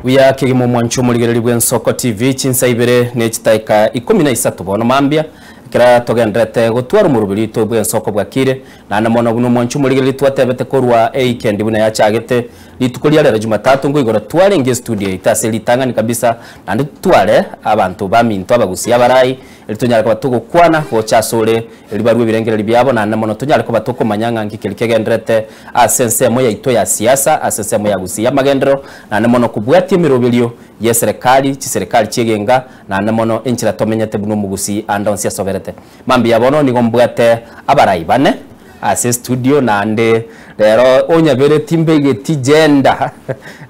Buya kegima omwancho omorigereria bw'Ensoko TV chinsa ibere ne chitaika ikomi na isato bono mambia ekero togenderete gotwara omoroberi oito bw'Ensoko bwakire naende mono buna omwancho omorigereria twatebete korwa eikendi buna yachagete rituko ria rero Jumatatu nkoigoro twarenge estudio yaito ase ritang'ani kabisa naende totware abanto baminto abagusii abarai Erio tonyare koba togokwana gocha asore, erio barue ebirengererio biabo, naende mono tonyare koba tokomanya ng'a nki keria kegendererete ase ensemo yaito ya siasa, ase ensemo ya Gusii y'amagenderero, naende mono kobwatia emeroberio y'eserekari, chiserekari chi'egenga, naende mono enchera tomenyete buna omogusii ande onsi asoberete. Mambia bono nigo mbwate abarai bane ase estudio naende rero onyabere timbegeti gender,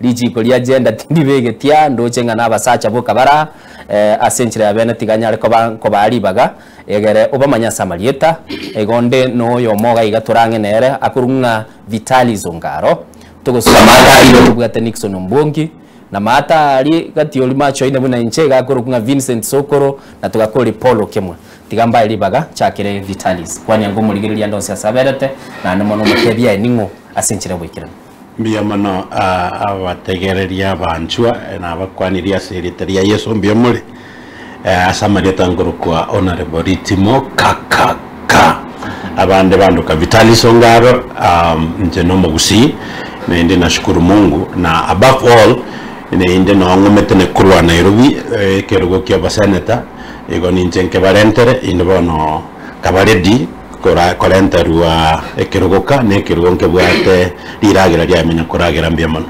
richiko ria gender tindibegeti aa, ndoche ng'a nabasacha boka bare aa. Ase enchera ya bene tiga nyare koba nkobaa ribaga, egere obamanye ase amarieta. Igo onde noyomo iga iga torang'e nere, akorokwa ng'a Vitalis Ongaro. Togosuka maate aria tobwate Nixon Ombongi, na maate aria gati oria macho aine buna inche iga akorokwa ng'a Vincent Sokoro, na togakori Paul Okemwa. Tiga mbae ribaga nchakere Vitalis. Kwania ngomorigereria ande onsi ase aberete, naende mono omotebie aye ning'o ase enchera y'oboikeranu. Mbuya mono abategereria abanchwa, nabakwanirie ase erieta ria Yeso, mbuya more? Ase amarieta nkorokwa Honourable Ritimo Kakaka, abande bandoka Vitalis Ongaro, inche nomogusii, naende nashukuru Mungu, na above all, naende noo ng'omete ne korwa Nairobi, ekerogo kia obosenator, igo ninche nkebarentere, inde bono nkaba ready. Kora korenterwa ekerogo ka na ekerogo nkebwate riragera riaye koragera mbuya mono.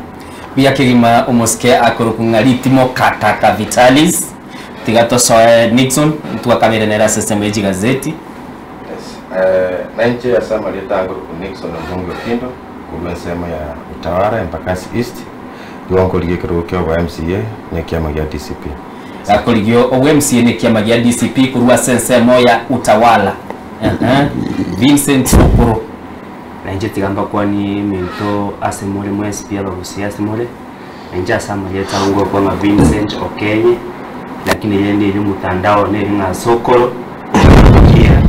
Buya kegima omosike akorokwa ng'a ritimo Kataka Vitalis. Tiga tosoe Nixon ntwakabere nere ase ensemo ye chigazeti. Yes, nainche ase amarieta angorokwa Nixon Ombunge Otindo korwa ensemo ya Utawala, Embakasi East, igo nkorigia ekerogo kia obo MCA na ekiama gia DCP. Akorigia obo MCA na ekiama gia DCP korwa ase ensemo ya Utawala. Ehe. Vincent Sokoro. Na inche tiga mbakwanie eminto ase more mwensi pi abagusia ase more, na inche ase amarieta ao ngokwa ng'a Vincent Okenye, lakini rende erio omotandao nere ng'a Sokoro Okiera.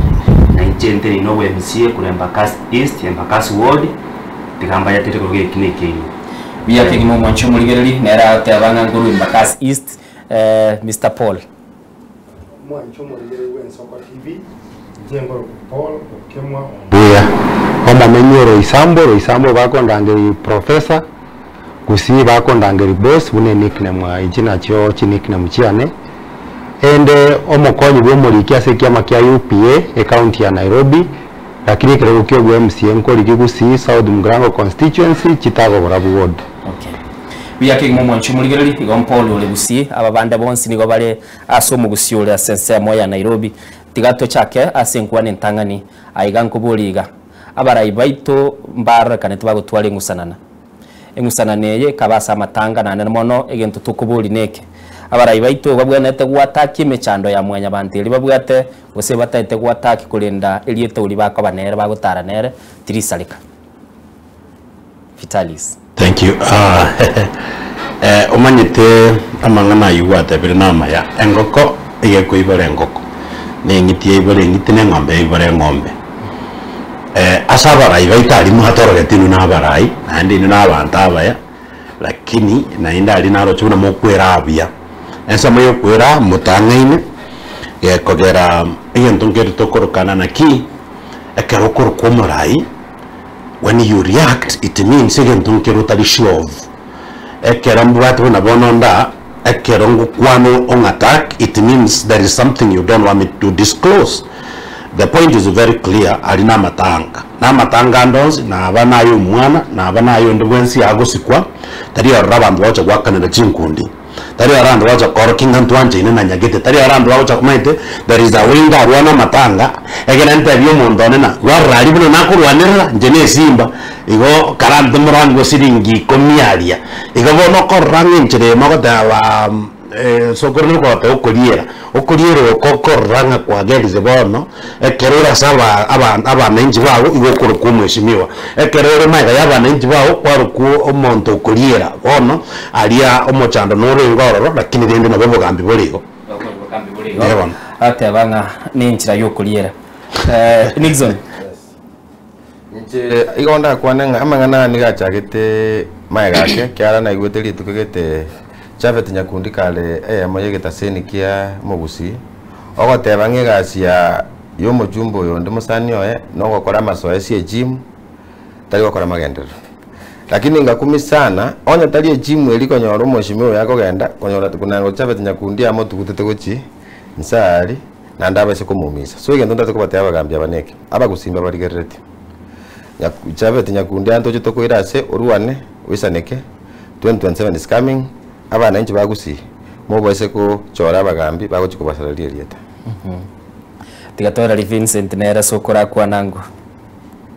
Na inche nteneine obo MCA korwa Embakasi East, Embakasi Ward, tiga mbayatere korwa geki na ekeino. Buya kegima omwanchi omorigereri nere agoteba ng'a nkorwa Embakasi East, Mister Paul. Omwanche omorigereria bw'Ensoko TV, inche nkorokwa Paul Okemwa Ombuya. Buya, omomenyi o Roysambu, Roysambu bakondangeria Professor, Gusii bakondangeria Boss buna enickname aa echi nachio chinickname chiane. Ende omokonyi bwa omoriki ase ekiama kia UPA ecounty ya Nairobi, lakini ekerogo kia obwa MCA nkorigia Gusii South Mgirango Constituency, Chitago Borabu Ward. Okay. Buya kegima omwanchi omorigereria, igo Paul ore Gusii, aba bande bonsi nigo bare Ase omogusii ore ase ensemo ya Nairobi, tiga tochake ase enkwana entang'ani. Aiga nkoboria iga, Abarai baito mbarorekanete bagotwara eng'usanana? Eng'usanana eye ekaba ase amatanga naende mono egento tokoboria neke, Abarai baito babwenerete goatakia emechando ya mwanyabanto eria babwate gose bataete goataki korenda erieta oria bakoba nere bagotara nere tirisareka? Vitalis. Thank you. Ah, eh, omanyete amang'ana ayio gwatebire namaya. Engoko egekoibora engoko, na eng'iti yaibora eng'iti, na eng'ombe yaibora eng'ombe. Eh, ase abarai baito aria mwatorogete inwe na abarai, naende inwe na abanto abaya, lakini naende aria naroche buna mokwera buya. Ensemo ya okwera motang'aine, gekogera egento nkeri tokorokana naki, ekero okorokwa omorai, When you react it means egento nkere otari sure of. Ekero mbwate buna bono nda, ekero ngokwana ong'attack it means there is something you don't want me to disclose. The point is very clear, aria namatanga. Namatanga ande onsi, naba naye omwana, naba naye onde bwensi agosikwa, tari ororo abanto bagocha goakanera chinkundi. Tari aro abanto bagocha koorokia ng'a ntwanchaine na nyagete, tari aro abanto bagocha omanyete there is a way ndarwane amatanga, ekero ntebie omonto one na rwarora aria buna nakorwanerera inche na esimba, igo karante morangwe siringi ikomi aria. Igo bono okorora ng'a enchera eye mogoteba sokoro nokogoteba okoriera, okoriera oko okorora ng'a kwagerire bono, Ekero ore ase aba aba abananchi bao igo okorokwa omweshimiwa, ekero ore magega y'abananchi bao kwarokwa omonto okoriera. Bono aria omochando norenge ororo, lakini rende nabo obogambi bore igo. Obogambi bore igo. Ee bono. Ateba ng'a nenchera y'okoriera. Eh, Nixon. Inche igo ndakwane ng'a amang'ana aya nigo achagete magega ake, ekiagera naigwete rituko gete. Japhet Nyakundi kare eyemo y'egetaseni kia Omogusii, ogoteba ng'a egasi ya y'omochumba oyo onde mosani oye nogokora amasoesi echimu, tari gokora magenderero. Lakini ngakumi sana, onye tari echimu eria konyora omoshimiwa oyo akogenda, konyora kunango Japhet Nyakundi amotugutete gochia inse aaria, naende abaise komoumisa. So egento ntagete kobatebia abagambi aba neke, abagusii mbabarigereretie, Nyaku Japhet Nyakundi ande toche tokoira ase orwane, oisaneke, 2027 is coming, abananchi ba Gusii, mobaise kochora abagambi bagochia kobasareria erieta. Tiga torarie Vincent nere ase okorakwana ngwo.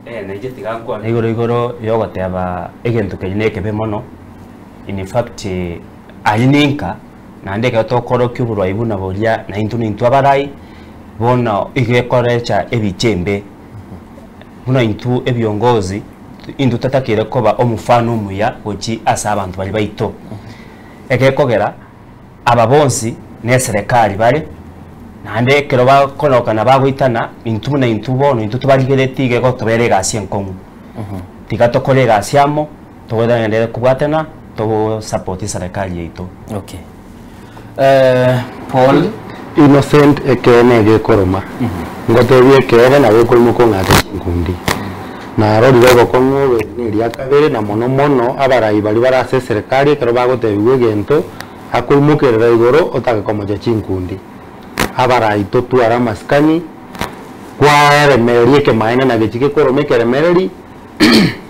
Eh, nainche tiga nkwane igoro igoro yogoteba egento keria na ekebe mono, in fact aria ninka, naende ekero tokorokia oborwai buna boria naintwe nintwe abarai, bono igo ekorecha ebicha embe. Buna intwe ebiongozi, intwe totakeire koba omofano omuya gochia ase abanto baria baito. Egekogera, aba bonsi ne eserekari bare, naende ekero bakorokana bagoitana, intwe buna intwe bono intwe tobarigeretie iga egotobera egasi enkong'u. Tiga tokore egasi amo, togenderere kobwatana, tosupport eserekari yaito. Okay. Eh, Paul. Innocent ekeene egekoroma, ngotebie ekeene nabo okoimoka ong'ake chinkundi. Narorire obokong'u obo eri neria kabere na mono mono abarai baria bare ase eserekari ekero bagotebiwa egento akoimokerera igoro otake komocha chinkundi. Abarai totware amasikani, kwaremereria ekemaene na gechi gekoroma ekeremereri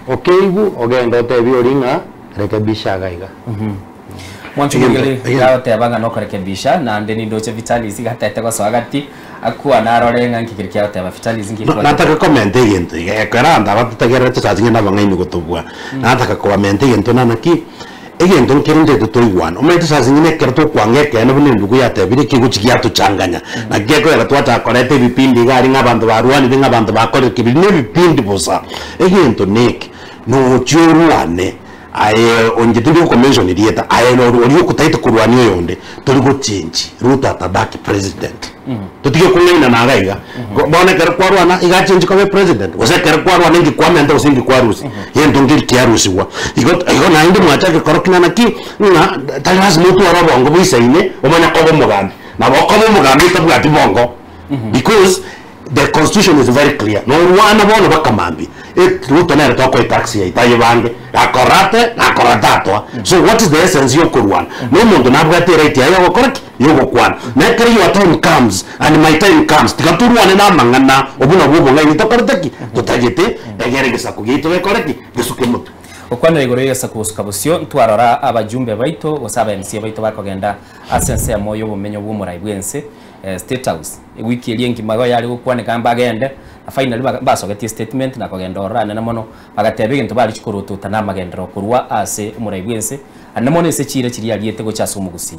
okeigwe ogende otebie oria ng'a rekebisha iga iga. Mwancho Mugere gagoteba ng'a nokorekebisha naende nindoche Vitalis gatete gosoa gati akwane arore ng'a nki keri kiagoteba Vitalis nki No, nataka komenta egento iga, ekero abanto aba totegererete saa zingine nabang'aini gotobua, nataka kobamenta egento na naki, egento nkere ntaete toigwane, omanyete saa zingine ekero tokwanga ekeene buna endugu yatebire kegochi giatochanganya, naki gekogera twachaka koreta ebipindi iga aria ng'a abanto barwanire ng'a abanto bakorire ki, biria na ebipindi bosa. Egento neke, nochia orwane. Aye onye tindi gokomention rieta, aye noro oria okotagete korwania oyonde, tori gochengi Ruto atabaki president. Totige kong'ainana iga iga. Bono ekero kwarwana iga achengi koba epresident, gose ekero kwarwana inki kwamenta gose inki kwarusia, gento nkeri kiarusigwa. Igo igo naende mwachake korokina naki, ng'a tari lasima otware obongo boisaine omanye koba omogambi. Nabo okoba omogambi otabwati bongo because. The constitution is very clear, norwana bono baka mambia, Ruto nere tokoa etax yaito ayebange, gakorate gakorate atoa. So what is the essence yokorwana? Na omonto nabwate eright yaye yogokora ki? Yogokwana. Na ekero your time comes and my time comes, tiga torwane na amang'ana obwo nabwo obong'aini tokorete ki? Totagete, egere egesaku giaito gekore ki? Gesuke motwe. Gokwanera igoro y'egesaku gosuka bosio, ntwarora abajumbe baito gose aba MCA baito bakogenda ase ensemo y'obomenyo bw'omorai bw'ense, State House. Ewiki eria engima igo yare gokwaneka mbagende, na finally baga mbasogetie estatement na kogenda ororo anene mono, bagateba egento barichi korotota na amagenderero korwa ase omorai bw'ense, anene mono ase chiira chiria ariete gocha ase omogusii.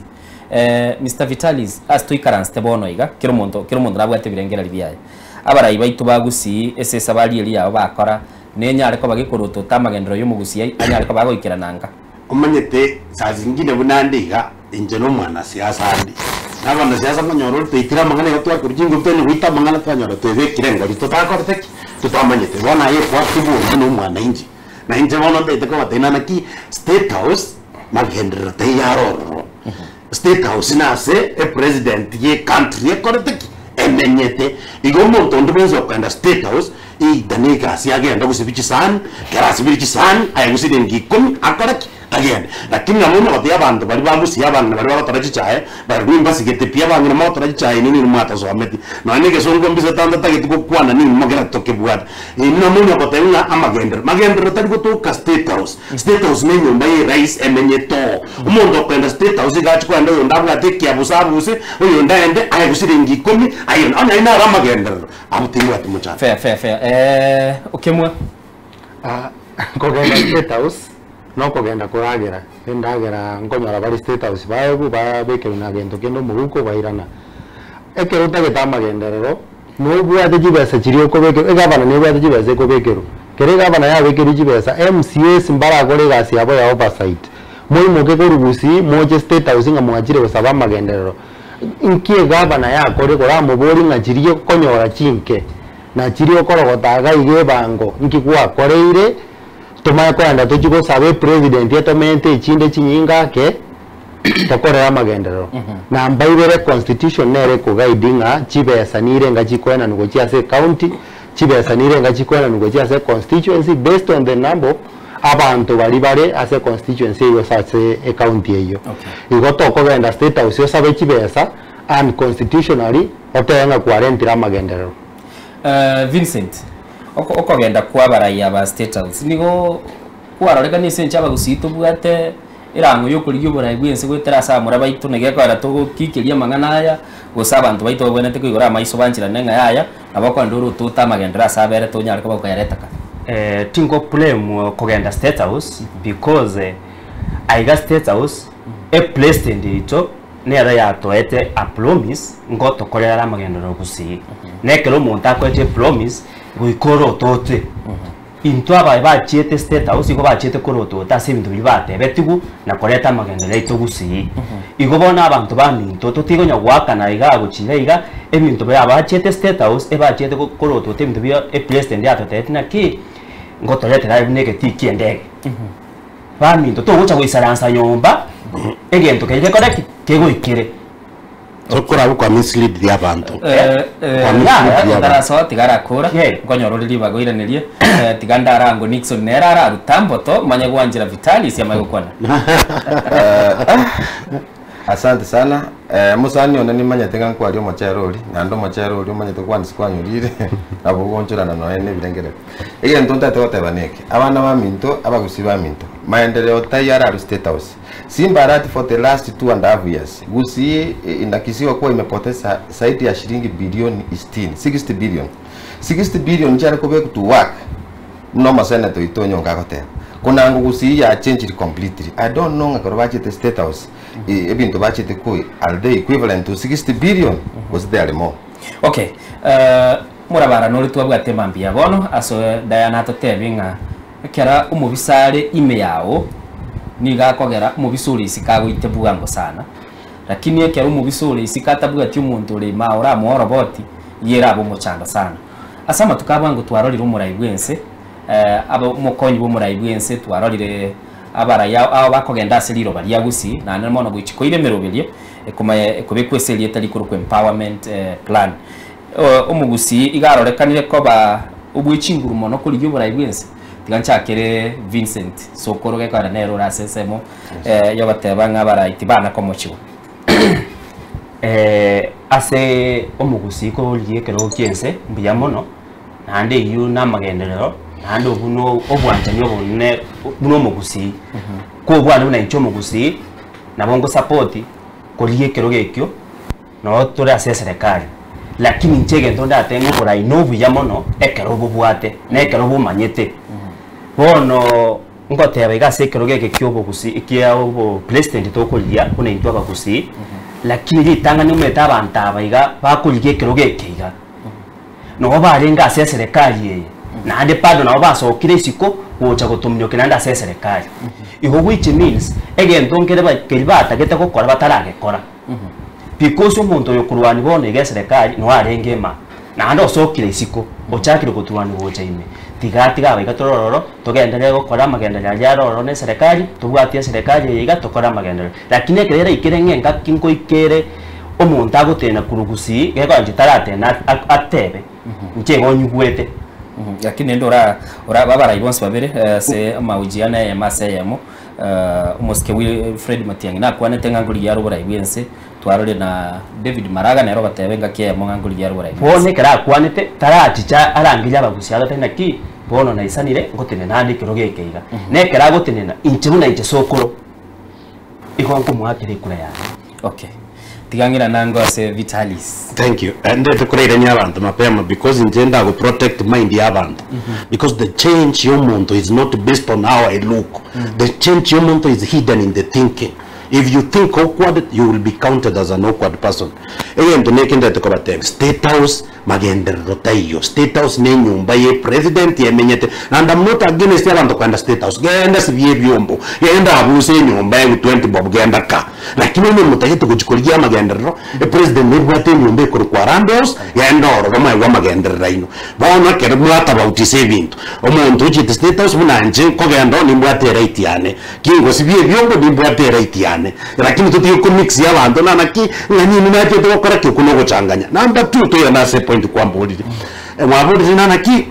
Mister Vitalis, ase toikaransete bono iga, kera omonto kera omonto nabwate ebirengererio biaye. Abarai baito ba Gusii ase esabari eria yabo bakora, nenyare koba gekorotota amagenderero y'omogusii ai anyare koba agoikerana nka? Omanyete saa zingine buna ande iga, inche na omwanasiasa ande, na abanasiasa nkonyora ore twaitire amang'ana iga twakorwa chingobi twanyora goita amang'ana twanyora twebekire engori totakorete ki? Totamanyete. Bono aye kwakigwa buna omwanainchi, na inche bono ntaete kobatebia naki state house magenderero taiyo aro ororo. State house nase epresident ye ecountry ekorete ki? Emenyete. Igo omonto onde bwensi okogenda state house, either na egasi agende gosibia chisani, ekero asibirie chisani, aye gosiringi ikomi, akore ki? Agende. Lakini nabo omogotebia abanto baria bagusia abang'ina baria bagotora chichae, barabwo mbasigete pi abang'ina mogotora chichae inwe nigo mwatasometi. Nonya na egesongo mbisa tantatageti gokwana ning'o mogera tokebwate. Inwe nabo omogotebia ng'a amagenderero, magenderero tari gotoka state house. State house ne enyomba ye rais emenyete oo. Omonto okoenda state house iga achie koenda oyonde abwate ekiabuso abuse, oyonde aende aegwe siringi ikomi, airane. Onye aye naro amagenderero, abwo timbwati mochando. Fair, fair, fair. Eh, okemwa. Ah, kogenda state house nokogenda koragera, endagera nkonyora bare state house baegwe babekerwe na gento kende omoguko bairana. Ekero otagete amagenderero. Nobwate chibesa chiria okobekerwa, egavana nebwate chibesa ekobekerwa. Kera egavana yabekerwe chibesa, MCAs mbarakore egasi yabo ya oversight. Moimoke korwa Gusii moche State House ng'a mwachire gosaba amagenderero. Nki egavana yakore koramoborie ng'a chiria okonyora chinke na chiria okorogota iga iga ebango nki gwakoreire tomanye kogenda tochie gosaba epresident etomente echinde chinyinge ake. Tokorere amagenderero. Namba ibere constitution nere ekoguide ng'a chibesa nirenga chikoenanwa gochia ase ecounty, chibesa nirenga chikoenanwa gochia ase econstituency based on the number of abanto baria bare ase econstituency eywo gose ase ecounty eywo. Igo tokogenda state house osabe chibesa unconstitutionally otebe ng'a kwarentire amagenderero. Vincent, okogenda kwa abarai aba state house nigo kwarorekana ase enche abagusii tobwate erang'o yokorigia oborai bwense goetera ase abamura baito naki ekogera togokikeria amang'ana aya gose abanto baito babwenerete koigora amaiso bancherane ng'a yaya nabo okogenda ore otote amagenderero ase abere tonyare koba okoyareta kare. Tingo blame kogenda state house because aiga state house epresident yaito nero yatoete a promise ngotokorera are amagenderero gusii. Na ekero omonto akoete epromise goika ore otote. Intwe abaye bachiete state house igo bachiete korotota ase ebinto biria batebetigwe na koreta amagenderero aito gusii. Igo bono abanto baminto totigonya goakana igaa gochia iga iga ebinto biria abachiete state house ebachiete korotota ebinto bia epresident yatotebetie naki ngotoretera aye buna egetii kia endege. Baminto togocha goisaransa nyomba egento keria gekore ki? Kegoikere. Tokorabwo kwa mislead abanto. Kwa mislead abantu. Otarasoa tiga arakora Yeah. nkonyora ore ribaga oiranerie Eh, tiga ndarango Nixon nere araruta mboto manye gwanchera Vitalis amanye gokwana Asante sana eh, mosani one nimanyete ng'a nkwaria omochere oria naende omochere oria omanyete kwansi kwanyorire nabo ogonchorana nonya na ebirengererio. Egento ntagete goteba neke, abana baminto abagusii baminto, maendeleo tai ararwe state house. Simba Arati for the last two and half years, Gusii inakisiwa kuwa imepoteza zaidi ya shilingi bilioni sitini, 60 billion. 60 billion chiare kobekwa to work buna omosenator oito Onyonka agoteba. Konango Gusii ya changed completely. I don't know ng'a ekero bachete state house ebinto bachete koi are they equivalent to 60 billion gose they are more. Okay, morabara nore twabwate mambia bono ase Diana atotebi ng'a ekero omobisa are ime yao nigo akogera omobisa ore isiko agoite bwango sana, lakini ekero omobisa ore isiko atabwati omonto ore ime ao oramoe oroboti, iga erabe omochando sana. Ase amatuko a bwango twarorire omorai bwense abe omokonyi bwa omorai bwense twarorire abarai ao bakogenda ase riroba ria gusii naende mono gochia koira emeroberio ekomanya ekobekwa ase erieta rikorokwa empowerment plan. Omogusii iga arorekanire koba obwe chinguru mono korigia oborai bwense tiga nchakere Vincent Sokoro gekogera nere ore ase ensemo yogoteba ng'a abarai tibana komochiwa. Ase omogusii korigia ekerogo kia ense mbuya mono, naende eywo na amagenderero, naende obwo na obwanchani obonene buna omogusii. Kobwane buna inche omogusii, nabo ngosapoti korigia ekerogo ekio, noo tore ase eserekari. Lakini inche egento ndatebe ng'a oborai na obuya mono, ekero obobwate, na ekero obomanyete. Bono ngoteba iga ase ekerogo eke kia obogusii kia obopresident tokorigia buna intwe abagusii, lakini ritang'ani omanyete abanto aba iga bakorigia ekerogo eke iga, nabo barenge ase eserekari eye, naende bado nabo basokire isiko gocha gotominyokia naende ase eserekari. Igo which means, egento nkere ba keria batagete gokora bataragekora. Because omonto oyo okorwania bono iga eserekari noo arenge ema, naende osokire isiko, ochakire goturwania gocha ime. Tiga atiga aba iga tore ororo, togenderere gokora amagenderero aria are ororo na eserekari, tobwatie eserekari eye iga tokore amagenderero. Lakini ekero eraikere ng'a engaki nkoikere omonto agotenena korwa gusii, gekogera inche taratenena atebe, inche igo onyigwete. Lakini rende ora ora abarai bonsi babere ase amahojiano eyemo ase eyemo, omosike Wilfred Matiang'i nakwanete ng'a nkorigia are oborai bw'ense, twarorire na David Maraga nere ogoteba engaki eyemo ng'a nkorigia are oborai bw'ense. Bono ekero akwanete, tarachicha arangerie abagusia agote naki, bono naisanire ngotenena ande ekerogo eke iga. Na ekero agotenena, inche buna inche sokoro, igo nkomoakera ekura yane. Okay. Tiga ng'irane ango ase Vitalis. Thank you. Ndete korairania abanto mapema because inche ndago protect mind ya abanto because the change ya omonto is not based on how I look. The change ya omonto is hidden in the thinking. If you think awkward, you will be counted as an awkward person. Egento neke ndete kobatebia, State House magenderero taiyo. State House ne enyomba ye president emenyete. And I'm not against abanto kogenda State House. Genda sibia ebiombo, genda abuse enyomba egu 20 bob genda ka. Lakini onye motagete gochia korigia amagenderero, epresident nebwate enyomba ekorokwa Harambee House, genda ororo moegwe amagenderero aino. Bono ekero mwatabautisa ebinto, omonto ochiete State House buna inche nkogenda oo nimbwate eright yane, kingosibia ebiombo nimbwate eright yane, lakini totige komix abanto na naki ng'a nini nachete gokora ki, okwo nogochanganya. Number two, toirane ase epoint kwamborire. Mwaborire ng'a naki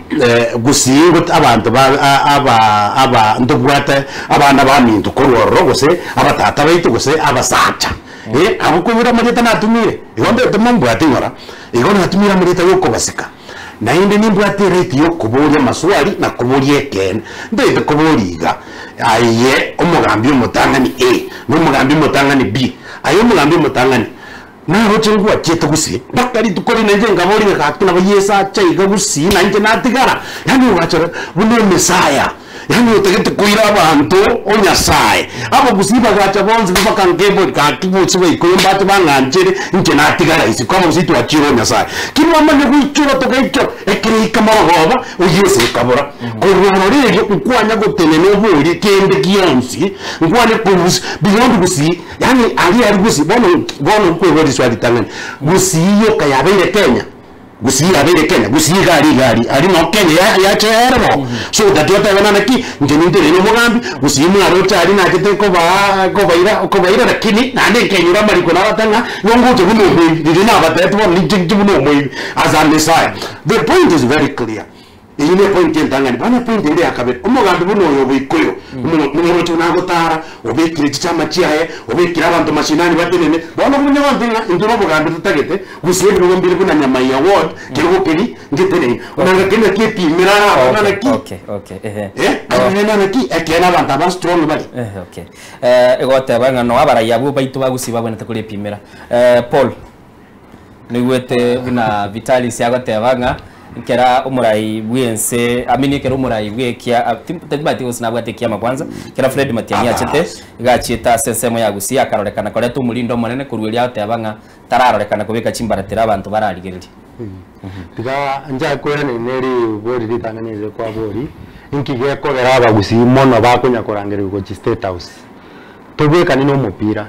gusii got abanto ba a aba aba ntobwate abana baminto korwa ororo gose abatata baito gose abasacha. Abwo koigwera amarieta natumire, igo ndete mombwate ng'ora, igo natumire amarieta ya okobasika. Naende nimbwate eright ya okoboria amaswali na koboria ekeene. Ntaete koboria iga, aye omogambi omotang'ani A, na omogambi omotang'ani B, aye omogambi omotang'ani. Naroche ngwachete gusii, mpaka rituko rinde inche nkaboria gaki nabo Yeso acha iga gusii na inche natigara, yaani ogachora buna emesaya, yaani otagete koira abanto o Nyasaye. Abagusii bagacha bonsi pi bakangebori gaki gose baikoyo mbache bang'anchere inche natigara isiko abagusii twachire o Nyasaye. Ki bamanya goichora togaichora, ekereika marogoba o Yeso ekabora. Korwa ororo erio nkwanya gotenena oborie kende gionsi, nkwane korwa beyond gusii. Yaani aria aria gusii bono bono nkoigwa riswali ritang'ani, gusii yoka yabeire Kenya? Gusii yabeire Kenya? Gusii iga aria iga aria, aria noo Kenya ya yacha eroro. So otati otebe ng'a naki, inche ninche na omogambi, gusii mwaroche aria nachete kobaa kobaira kobaira lakini naende nkenyora amariko nabate ng'a igo ngocha buna omoibi, riria nabatebetie bono ninche inche buna omoibi as a messiah. The point is very clear. Eyio nepointi entang'ani. Bono epointi ende ya kabere, omogambi buna oyo oboikoyo, omoroche buna agotara, obekire chichama chiaye, obekire abanto mashinani batenene. Bono buna onye ng'a intwe nobogambi totagete, gose ebirogo mbire buna Nyamai Award, kerogo keria ngetenene. Onanga keria naki epimire ara abwo ng'a naki? Okay, okay, ehe. Eh, arore ng'a naki, ekeene abanto aba strong bare. Eh, okay. Egoteba ng'a no abarai abwo baito ba Gusii babwenerete korepimera. Paul. Noigwete buna Vitalis agoteba ng'a ekera omorai bw'ense, I mean ekero omorai bw'ekia timanyeti gose nabwate ekiama kwanza, ekero Fred Matiang'i achete, iga achiete ase ensemo ya Gusii akarorekana koreta omorindo omonene korwa erio agoteba ng'a tararorekana kobeka chimbaratero abanto bararigererie. Tiga nchake koiraneria ne ribori ritang'ani rire kwabori, inki gekogera abagusii mono bakonya korangerigwa gochia State House? Tobwekani na omopira.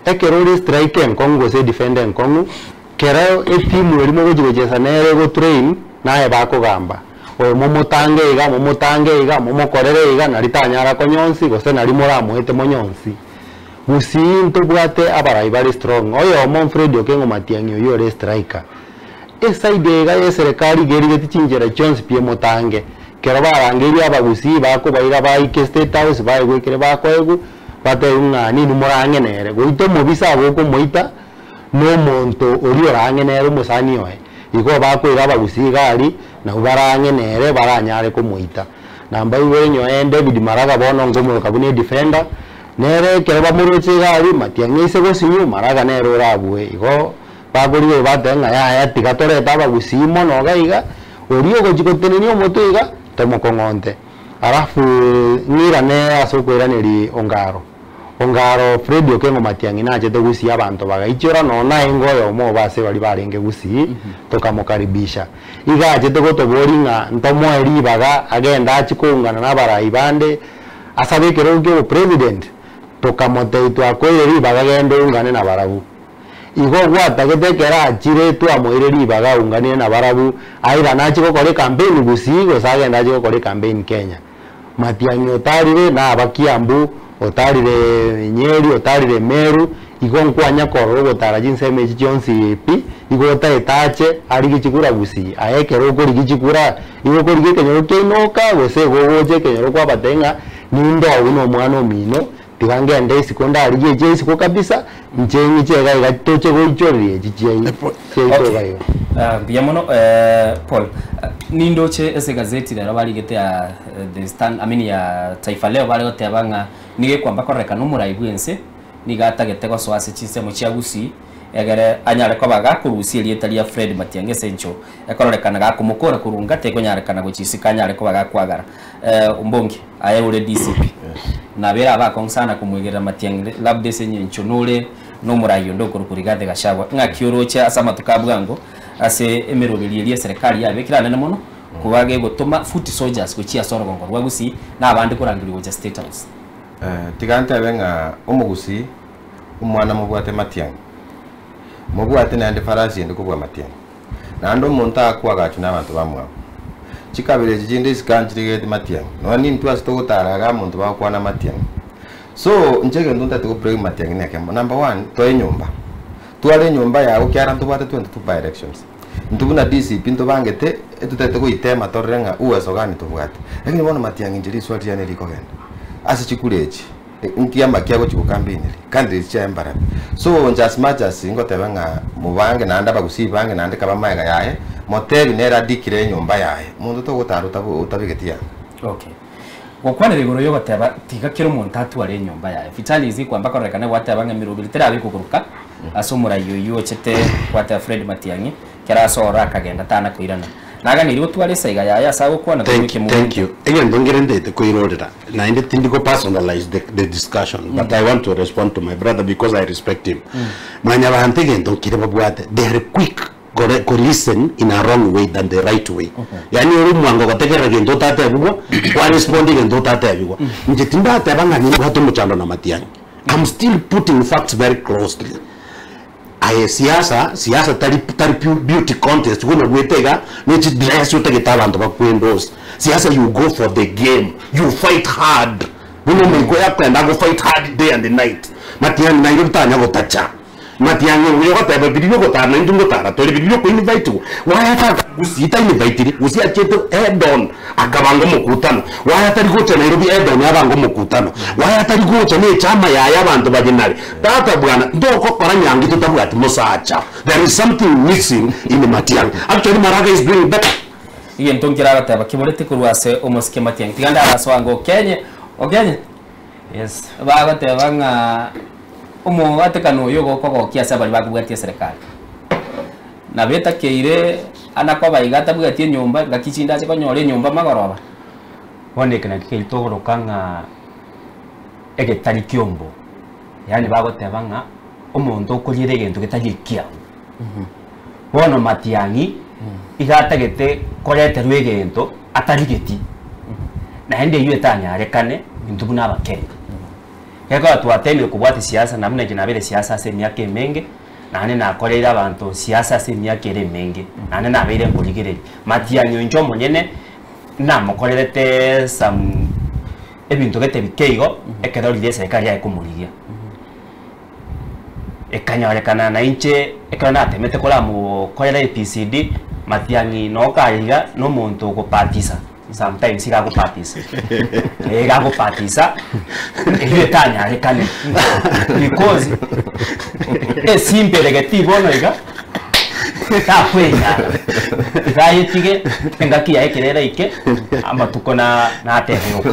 Ekero ore striker enkong'u gose edefender enkong'u, kera etimu eria mogochia gochesa nere egotrain, naye bakogamba, oyo momotange iga, momotange iga, momokorere iga, nari tanyara konyonsi gose nari moramoete monyonsi. Gusii ntobwate abarai bare strong, oyomo Fred Okengo Matiang'i oyio ore estriker. Eside iga ya eserekari iga erigeti chinchera chionsi pi emotange, kero barangeirie abagusii bakobaira baike State House baegwe ekere bakoegwa, Batebiwe ng'a ninwe morang'e nere. Goita omobisa abwo okomoita, na omonto oria orang'e nere omosani oye. Igo bakoira abagusii iga aria, nabwo barang'e nere baranyare komoita. Na mbaigwere nyoe David Maraga bono nkomoroka buna edefender, nere ekero bamoroche iga aria, matiang'i aise gosinyu, Maraga nere orabue. Igo bakorigereria bateba ng'a yaya tiga torete abagusii mono iga iga, oria ogochia gotenenia omotwe iga, tomokong'onte. Alafu ng'irane ase okoiraneria Ongaro. Ongaro Fred Okengo Matiang'i nachete Gusii abanto bagaichora nonya naenge oyomo obo ase baria barenge Gusii tokamokaribisha. Iga achete gotoboria ng'a ntomoe ribaga agende achie koungana na abarai bande asabe ekerogo kia obopresident, tokamotebia twakoire ribaga genda oungane nabarabwo. Igo gwatagete ekero achire twamoire ribaga aunganire nabarabwo, airane achie gokora ecampaign Gusii gose agende achie gokora ecampaign Kenya. Matiang'i otarire naba Kiambu, otarire Nyeri, otarire Meru, igo nkwanya korora ogotara chinsemo echi chionsi pi, igo otaete ache arigie chikura Gusii. Aye ekero okorigia chikura, igo okorigia ekenyoro kiaino oka gose igo ogocha ekenyoro kwabatebia ng'a ninde oo buna omwana omino, Tiga ngende isiko ndarigie echia isiko kabisa, inche ng'iche iga iga toche goichoreria echi chiai chiaito iga iga. Ah, mbuya mono Paul. Nindoche ase egazeti rero barigete ya The Stand, I mean ya Taifa Leo bare goteba ng'a nigo ekwamba kororekana omorai bw'ense nigo atagete gosoa ase chinsemo chia Gusii egere anyare koba gakorusia erieta ria Fred Matiang'i ase encho ekororekana gakomokora korwa ngati ekonyarekana gochia isiko anyare koba gakwagara. Ombongi, aye ore DCP, nabere abakong'u sana komwegerera Matiang'i labda ase eng'encho nore nomorai onde okorokwa Rigathi Gachagua. Ng'aki oroche ase amatuko a bwango ase emeroberio eria eserekari yabekire anene mono koba gegotoma foot soldiers gochia ase orogongo rwa Gusii na abande korangerigwa gochia State House. Tiga ntebe ng'a omogusii. Omwana mobwate Matiang'i. Mobwate naende farasi ende kobua Matiang'i. Naende omonto akwagachwa na abanto bamwabo. Chikabira echi chinde isiko anchirigeti Matiang'i. Nonya nintwe ase togotara iga omonto bagokwana Matiang'i. So, inche egento ntagete go break Matiang'i nekemo, number one, toe enyomba. Tware enyomba yago kiara ntobwate 22 by elections. Intwe buna DCP ntobangete, etotagete goitema torore ng'a uweso gani tobwate. Lakini bono Matiang'i inche riswali riane rikogenda, ase chikura echi, nki amaki agochi gokambaineri, candidates chiaye mbarabi. So inche as much as ngoteba ng'a mobange naende abagusii bange naende kaba magega yaye, motebi nere adikire enyomba yaye, monto togotara otabo otabegeti yanga. Okay. Gokwanera igoro yogoteba tiga kera omonto atware enyomba yaye. Vitalis kwamba kororekana gwateba ng'a emeroberi terabe kogoruka ase omorai oyio ochete gwateba Fred Matiang'i kera ase ororo akagenda tana koirana. Naganeirie gotwara esaiga yaye ase agokwana Thank tobeke thank momento. you. Egento nkere ntagete koirorera, naende tindi go personalize the, the discussion, but I want to respond to my brother because I respect him. Mwanyabanto egento nkere babwate, they are quick kore ko listen in a wrong way than the right way. Yaani ore omwango gotegerera gento otatebigwa, kwa respond egento otatebigwa. Inche tindateba ng'a nimbwate omochando na Matiang'i. I'm still putting facts very closely. Aye siasa, siasa tari tari beauty contest buna obwete iga ne chidress otagete abanto bakwendorse. Siasa you go for the game, you fight hard. Buna omoika oyo akogenda ago fight hard day and night. Matiang'i Nairobi tanya gotacha. Matiang'i oyo ogoteba biria ogotara naintwe ngotara tore biria okoinvitiwa why ata gusii tainvitiri gusii achiete head on akabanga omokutano why atari gocha Nairobi head on abange omokutano why atari gocha na echama yaye abanto baye nare tata bwana ntogokora nyangi totabwati mosacha there is something missing in Matiang'i actually Maraga is doing better. Egento nkere agoteba keborete korwa ase omosike Matiang'i tiga ndarasoa ango Okenye Okenye Yes. Bagoteba ng'a omoatekano oyo ogokogokia ase abaria bakobwatia eserekari. Nabo etakeire ana koba iga atabwati enyomba ngaki chinde ache konyora enyomba magoroba. Bono eke nakio keria togoroka ng'a egetari kiombo, yaani bagoteba ng'a omonto okoriera egento getari ekiao. Bono matiang'i iga atagete koreterwa egento atarigeti, naende eywo etanyarekane intwe buna abakenya. Gekogera twatemire kobwati siasa na buna inche nabeire siasa ase emiaka emenge, naende nakoreire abanto siasa ase emiaka ere emenge, naende nabeire nkorigereria. Matiang'i oinche omonyene, namokorerete some ebinto gete bike igo, ekero riria eserikari yaye komorigia. Ekanyorekana nainche ekero natemete koramokorera ABCD, matiang'i noo kare iga na omonto ogopatisa sometimes iga agopatisa, eh iga agopatisa eywo etanyarekane because esimba ere getii bono iga takwenyara, iga ayetige engaki yaye ekero eraike amatuko na natebe oka.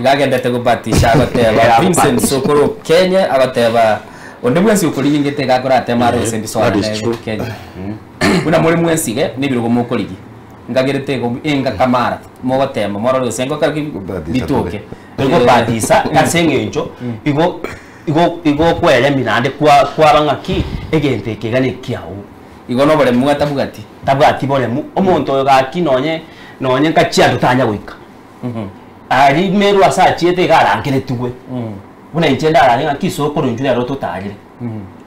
Iga agendete gobatisha agoteba Vincent Sokoro Kenya agoteba onde bwensi okorigia ngete iga akoratema are ase embiso That is nere true. Kenya. Buna more mwensi iga nebirogo mokorigia ngagerete igo enga kamara mogotema morore gose ngoka ki Gobatisa bitoke. Togobatisa ase eng'encho igo igo igo okweremia naende kwa kwaba ng'aki egento eke iga nekiago. Igo na oboremu atabwati. Tabwati boremu, omonto oyo gaki nonye nonye nkachianto tanya goika. Aria imerwe ase achiete iga arangeretigwe, buna inche ndarange ng'aki isokoro inchuo nero totarire.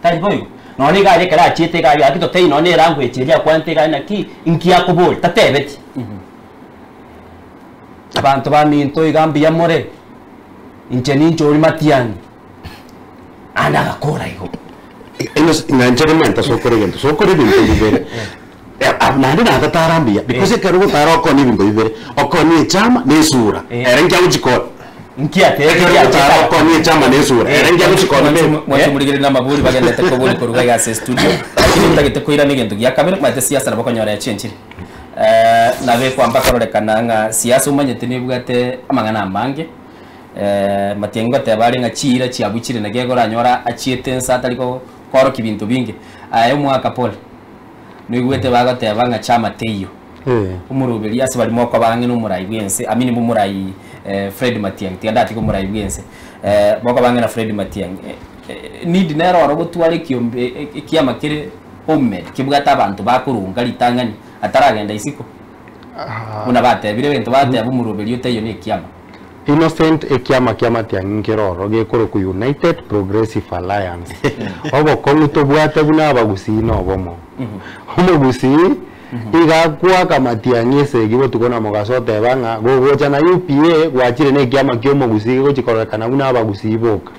Tari boigo? Nonya iga aria ekero achiete iga aria gaki totebie nonya na elanguage eria akwanete iga aria naki, inki akoboria, tatebeti. Abanto baminto iga mbuya more, inche ninche oria matiang'i, naende agakora igo. Ng'a inche nimenta sokore egento, sokore ebinto bibere, naende natatara mbuya, because ekero ogotara okoonia ebinto bibere, okoonia echama na esura, ere nki agochikora? Nki atebeti Ekero ogotara okoonia echama na esura, ere nki agochikora? Mwanche morigererie na amabori bagenderete kobori koruga iga ase estudio, lakini ntagete koirana egento gia kabere, omanyete siasa nabo okonyora yachenchire. Nabo ekwamba kororekana ng'a siasa omanyete nebwate amang'ana amange. Matiang'i ngoteba are ng'a chiira chiabuchire naki ekoranyora achiete ense atari koorokia binto binge. Aye omwaka pole, noigwete bagoteba ng'a chama teiyo. Omoroberi ase baria mokoba ang'e na omorai bwense, I mean omorai Fred Matiang'i, tiga ndatiga omorai bwense, mokoba ang'e na Fred Matiang'i, need nere oro gotwara ekiombe ekiama kere homemade kebwate abanto bakorunga ritang'ani ataragenda isiko? Buna batebire egento bateba omoroberi otaiyo na ekiama. Innocent ekiama kia Matiang'i nkere ororo gekorokwa United Progressive Alliance. Obokong'u tobwate buna abagusii nobomo. Omogusii iga akwaka Matiang'i esegi botuko na mogaso oteba ng'a gogocha na UPA gwachire na ekiama kia omogusii gegochi kororekana buna abagusii boka.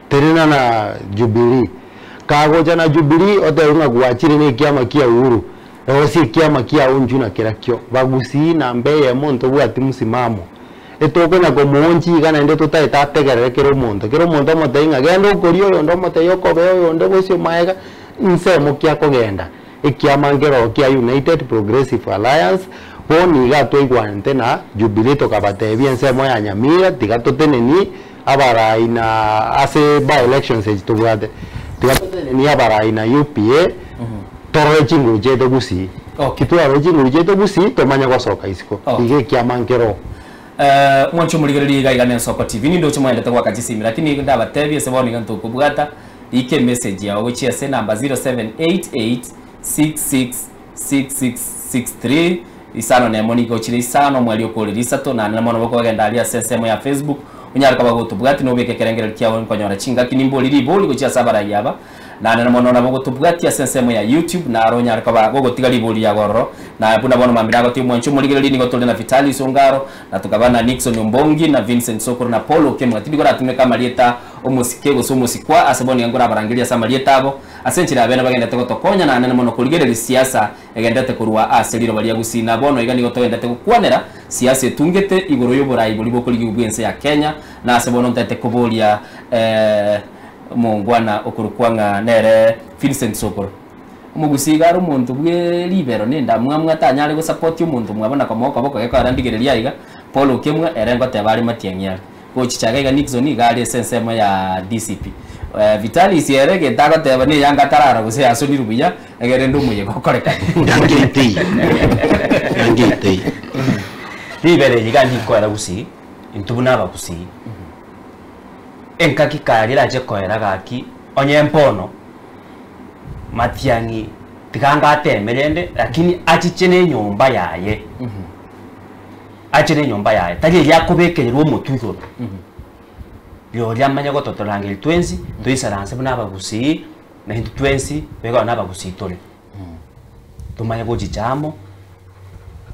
Tenena na Jubilee. Kagocha na Jubilee otebe ng'a gwachire na ekiama kia Uhuru, Rosia ekiama kiao inchuo na kerakio. Bagusii namba eyemo ntobwati msimamo. Etokonya komoonchia iga naende totaete ategerere kera omonto. Kera omonto omotebie ng'a genda okorie oyonde omotebie okobee oyonde bosio maega, nsemo ki akogenda. Ekiama nkeroo kia United Progressive Alliance, bono iga twaigwanete na Jubilee tokabatebia ensemo ya Nyamira tiga totenenie abarai na ase by elections echi tobwate, tiga totenenie abarai na UPA, Torore chinguru chiaito gusii. Okay. Titwarora chinguru chiaito gusii tomanye gosoka isiko. Okay. Iga ekiama nkero. Eh, mwanche omorigereria iga iga nensoko TV nindoche mwaendete goaka chisimi lakini ndabatebie ase bono iga ntokobwata rika emessage yao gochia ase enamba 0788666663 isano na emo nigo chire isano omweri okorire isato naende na mono bokogenda aria ase ensemo ya Facebook onyare koba gotobwati nobeke ekerengererio kiao nkonyora chingaki nimbori ribori gochia ase abarai aba Naende mono nabo gotobwatia ase ensemo ya YouTube, naro onyare koba gogotiga ribori riago ororo. Na buna bono mambia nagotiga omwanchi omorigereria, nigo tore na Vitalis Ongaro, na tokaba na Nixon Ombongi, na Vincent Sokoro, na Paul Okemwa. Tindi koratumeka amarieta omosike gose omosikwa, ase bono iga nkorabarangerie ase amarieta abo, ase enchera ya bene bagendete gotokonya naende mono korigereria siasa egendete korwa ase riroba ria Gusii. Na bono iga nigo togendete gokwanera siasa etungete igoro y'oborai boria bokorigigwa bw'ense ya Kenya, na ase bono ntaete koboria Omongwana okorokwa ng'a nere Vincent Sokoro. Omogusii iga are omonto bwe ribero na endamwamu atanyare gosapoti omonto mwabo na komoa okoboko gekogera ndigereria aiga Paul Okemwa ere ngoteba are matiang'i are. Gochicha iga iga Nixon iga are ase ensemo ya DCP. Vitalis ere egento agoteba na eyanga atarara gose yasonirwe buya egere rende omoyega okorekane. Yange eteiyo. Yange eteiyo. Ribero eri iga ndikoera gusii, intwe buna abagusii. Engaki karia erache koera gaki onye mbono matiang'i tiga ngateme rende lakini achiche na enyomba yaye ache na enyomba yaye tari eria akobekererwa omotwe igoro rirorio amanye gototorangeria twensi toisaranse buna abagusii na intwe twensi toigwane na abagusii tore tomanye gochicha amo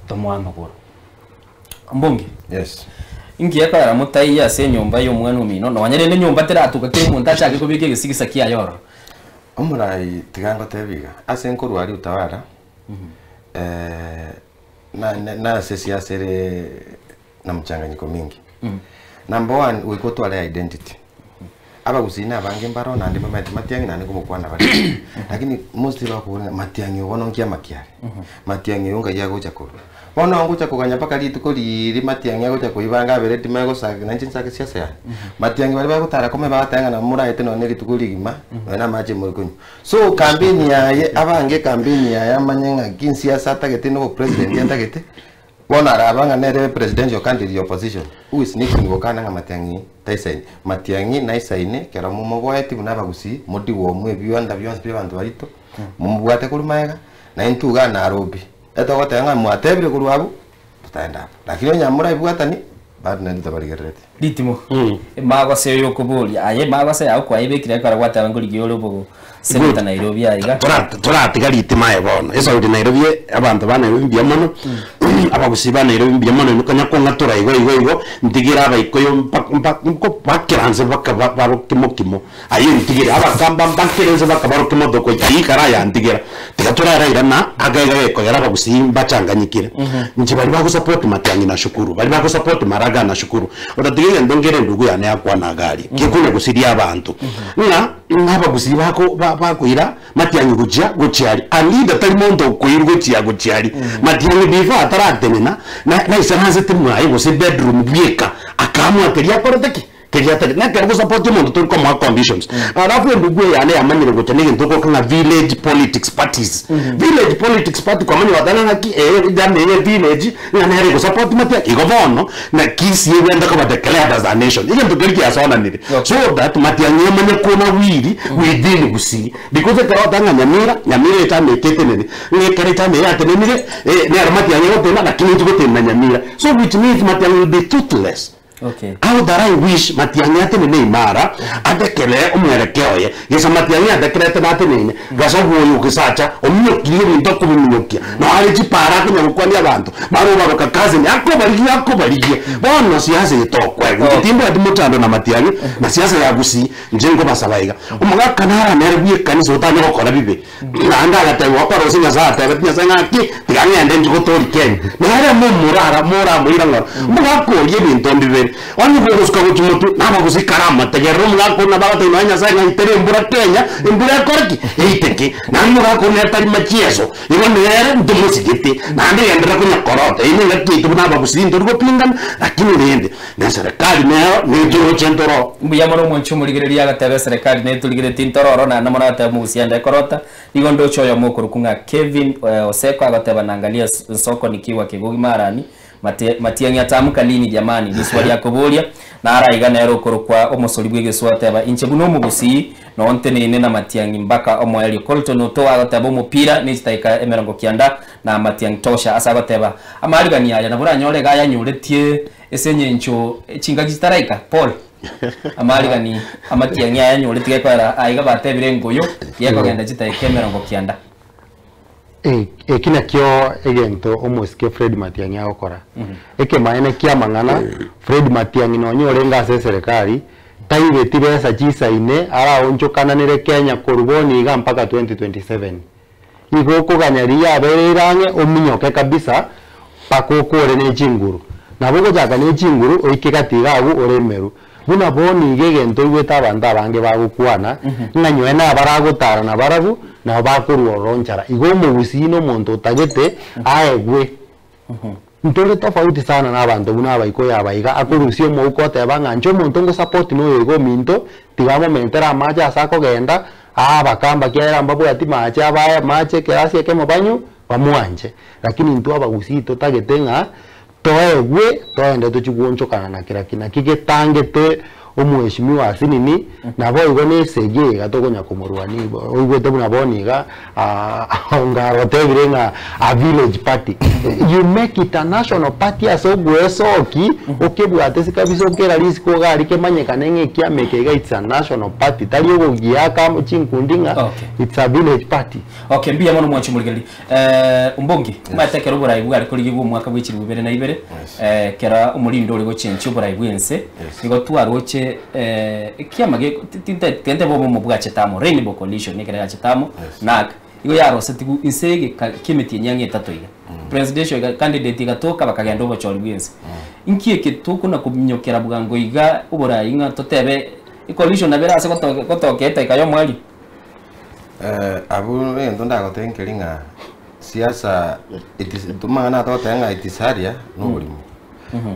tomoe amagoro. Mbunge. Yes. Inki ekorera motaiyo ase enyomba y'omwana omino, nonya rende enyomba teratuka kera omonto achake kobeka egesigisa kiaye ororo? Omorai tiga ngotebie iga, ase nkorwa aria utawala, na na nase esiasa ere na mchanganyiko mingi. Number one, goika otware identity. Abagusii na abange mbaro naende mbamaete Matiang'i naende ngomokwana bare. Lakini mostly bakobora ng'a Matiang'i oyo bono nkiama kiare. Matiang'i oyo ngai agocha korwa. Bono ngocha koganya mpaka rituko riiri Matiang'i agocha koibanga abere timanye gosaga nainche nsake siasa yane. Matiang'i baria bagotara kome bagoteba ng'a nabo moraete nonye na rituko rigima nonye na amache more konywa. So campaign yaye abange ecampaign yaye amanye ng'aki nsiasa atagete na obopresident atagete, Bono araba ng'a nere presidential candidate ya opposition who is Nixon gokana ng'a Matiang'i taisaini. Matiang'i naisaine ekero momoboeti buna abagusii modigwe omwe ebiwanda bionsi bia abanto baito momobwate korwa magega na intwe igaa Nairobi etogoteba ng'a mwatebire korwa abwo totaenda abwo. Lakini onye morabibwatani bado naende tobarigerereti. Ritimo, Emagose oyo okoboria, aye emagose yao kwayebekire ekero gwateba nkorigia ore obo senator Nairobi aiga. Toratiga ritima aye bono. Esauri Nairobi abanto ba Nairobi mbuya mono, abagusii ba Nairobi mbuya mono inwe konya kong'atora igo igo igo, ntigere abaikoyo mpaka nse mpaka baroke mokimo. Aye ntigere, abakamba mbakere nse mpaka baroke mothoko, ayio ekero ayantigera. Tiga torarairana, aka iga gekogera abagusii mbachanganyikire. Inche baria bagosupport Matiang'i nashukuru, baria bagosupport Maraga nashukuru. Otatiga egento nkere endugu yane yakwana iga aria, gekonya gosiria abanto, ng'a ng'a abagusii bako ba bakoira Matiang'i gochia gochia aria, a leader tari monto okoirwa gochia gochia aria. Matiang'i before ataratenena, na naisaransete mwaye gose bedroom bweka, akaamua keria akorete ki? Keria atagete. Na ekero ogosupport omonto tori komoa conditions. Alafu endugu eye yane yamanyire gocha na egento okoka ng'a village politics parties. Village politics party kwamanya gwateba ng'aki eye yaani eye village ng'a nere egosupport Matiang'i. Igo bono, na Kisii egwenta koba declared as a nation. Egento keria kiasonanire. So that Matiang'i amanye konawiri within Gusii. Because ekero ogoteba ng'a Nyamira, Nyamira echama eke etenene, ng'a ekero echama eye yatenenire, nero Matiang'i egotenena lakini inche gotenena Nyamira. So which means Matiang'i will be toothless. Okay. How that I wish Matiang'i atenene imara, atekere omwerekeo oye, gesa Matiang'i atekerete nateneine, gasa oboyo gesacha, ominyokirie ebinto akobiminyokia, nao are chipara akonya gokwania abanto, mara obaroka cousin, akobarigia akobarigia. Bono siasa eye tokoegwa. Inche timbwati mochando na Matiang'i, na siasa ya Gusii, inche nkobasaba iga, omogaka nara nere bwa ekanisa otanye gokora bibe, Naende agatebiwa okore gose Nyasae atebetie Nyasae ng'aki, tiga ng'ende inche gotoria Kenya. Nere momorara moramoira ng'ora, omogaka oria ebinto mbibere, onye gogosuka gochia motwe, nabagosikara amategerere omogaka oria nabo agotebia nonya Nyasae ng'a itere embura Kenya, embura ekore ki? Eiteke. Naende omogaka oria nere tari machieso, igo nere ntomosigete, naende genderera konya korota. Eyio nengaki yaito buna abagusii ntori gopingana, lakini rende, na eserekari nero netoroche ntoro. Mbuya mono omwanchi omorigereria agateba eserekari netorigeretie ntororo naende mono agateba omogusia ende ekorota. Nigo ndoche oyomo okorokwa ng'a Kevin Oseko agoteba naangalia nsoko nikiwa Kegogi Marani Matiang'i ataamka lini jamani riswa riakoboria naro aiga nere okorokwa omosori bw'egeswa oteba inche buna omogusii noo nteneine na Matiang'i mpaka omoerio Colton Otoa agoteba omopira ne chidakika emerongo kianda na Matiang'i tosha ase agoteba amarigani aya nabo oranyore iga ayanyoretie Ase engencho chingaki chitaraika, Paul, amarigani amatiang'i aya anyoreti gekoera aiga batebire engoyo gekogenda chitaika 90. Eki nakio egento omosike Fred Matiang'i agokora. Ekemaene ki'amang'ana, Fred Matiang'i nonya orenge ase eserekari, taibeti besa chisaine araonchokananere Kenya korwa bono iga mpaka 2027. Igo okoganya riria yabereire ang'e ominyoke kabisa mpaka okore ne chinguru. Nabo ogochaka ne chinguru oike gati iga agwo ore emeru. Buna bono iga egento oigwete abanto abange bagokwana, ng'a nyowe nabaragotara nabarabwo, nabo bakorwa ororo nchara. Igo omogusii na omonto otagete aegwe. Ntore tofauti sana na abanto buna abaikoyo aba iga, akorusia omouko oteba ng'a inche omonto ngosupport noyo iga ominto, tiga amomentere amache ase akogenda, aa abakamba kiagera mbabwati mache abae amache ekerasi ekemo banywe, bamwanche. Lakini intwe abagusii totagete ng'a toegwe toende tochie gwonchokana na kera ki. Naki getangete omweshimiwa asinini, naboigo na esegi eye iga tokonya komorwania oigwete buna bono iga Ongaro otebire ng'a a village party. You make it a national party ase ogwesoki, okebwate ase kabisa okera risiko iga aria kemanyekane ng'a ekiama eke iga it's a national party, tari ogogiaka chinkundi ng'a Okay. it's a village party. Okay, mbuya mono mwanche omorigereria. Eh, Ombongi, omanyete ekero oborai bware korigigwa omwaka bwe chilifu ibere na ibere, eh, kera omorindo ore gochenchia oborai bw'ense, nigo twaroche eh, ekiama ge ti- tinte tinteba obomo bwachete amo, Rainbow Coalition ekero yachete amo, NARC, igo yarosetigwe inse egeka ki'emetienyi ang'e etato iga. Presidential iga candidate egatoka bakagenda obochori bw'ense. Inki eke tokona kominyokera bwango iga oborai ng'a totebe ecoalition nabo ere ase goto gotokea edaika y'omoerio? Abwo egento ndagotebie nkeri ng'a siasa it is amang'ana atogoteba ng'a it is area na oborimo.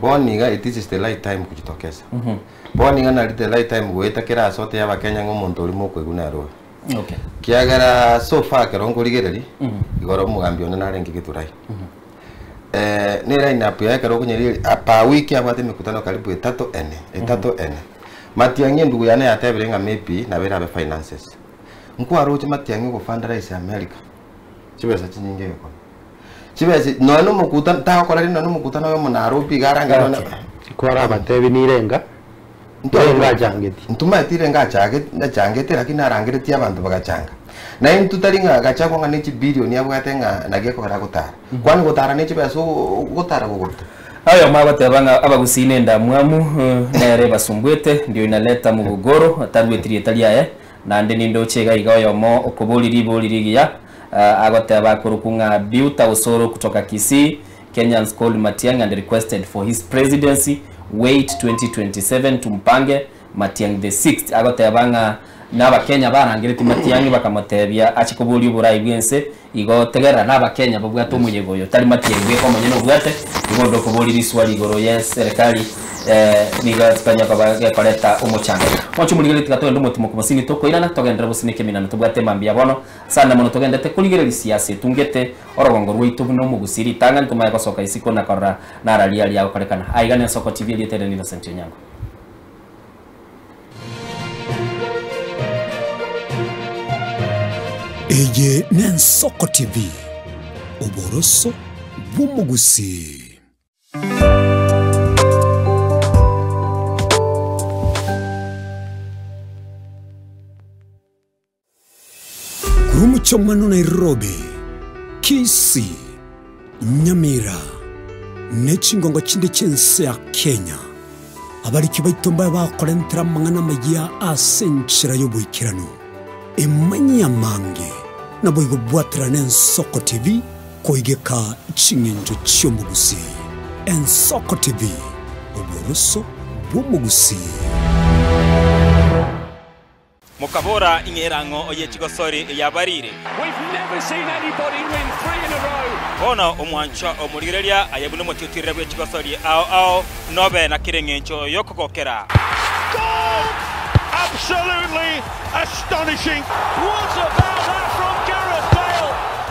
Bono iga it is the right time kujitokeza. Bono iga nari the right time goeta kera ase otebie abakenya ng'a omonto oria mokoigwa nere oyo. Okay. Kiagera so far ekero nkorigereria, igoro omogambi one narenge Githurai. Ne line up yaye ekero okonyerigereria per week abwate emekutano karibu etato ene, etato ene. Matiang'i endugu yane yatebire ng'a maybe nabo erabe finances. Nkwaroche Matiang'i ogofundraise America chibesa chinyinge egekone. Chibesa nonya na omokutano tagokora rende nonya na omokutano oyomo Nairobi iga arange nonya na. Kwarabatebi nirenga, nirenga achangetie. Ntomaeti nirenga achagete achangete lakini narangeretie abanto bagachanga. Na intwe tari ng'a Gachagua ng'a ne chibilioni abwate ng'a naki ekogera agotara. Kwani gotara ne chibesa ogotara gogoruta. Oyomo agoteba ng'a abagusii nendamwamu nere ebasumbuete, ndio inaleta mgogoro, tarueti rieta riaye, naende nindoche iga iga oyomo okoboria ribori rigiya, agoteba akorokwa ng'a Biuta Osoro kutoka Kisii, Kenyans called Matiang'i and requested for his presidency, wait 2027 tumpange, Matiang'i the sixth, agoteba ng'a nabakenya barangeretie Matiang'i bakamotebia ache koboria oborai bw'ense, Igo tegerera nabakenya babwate omoyega oyo, tari matiang'i bweka omonyene obwate, igo onde okoboria riswali igoro ye serikali nigo tokanya koba gekoreta omochando. Moche omorigereria tiga togende omotimoku mosini tokoirana togenderere bosini ekeminano tobwate emambia bono sana mono togendete korigereria siasa etungete orogongo rwaito buna omogusii ritang'ani tomanye gosoka isiko na korora nararia aria agokorekana. Aiga nensoko TV erieta ere Innocent Onyango. Eye n'Ensoko TV, oboroso bw'omogusii. Omochie Nairobi, Kisii, Nyamira, ne chingongo chinde chi'ense ya Kenya. Abariki baito mbabe bakorentera amang'ana amayia ase enchera y'oboikeranu. Emanyie amange, naboigo bwaterane Ensoko TV koigeka ching'encho chi'omogusii. Ensoko TV, oboroso bw'omogusii. Mokabora, Ing'era ng'o ye chigosori yabarire? Bono omwanchwa omorigereria aye buna omotiotirere bwe chigosori ao ao, nobe na kera engencho y'okogokera.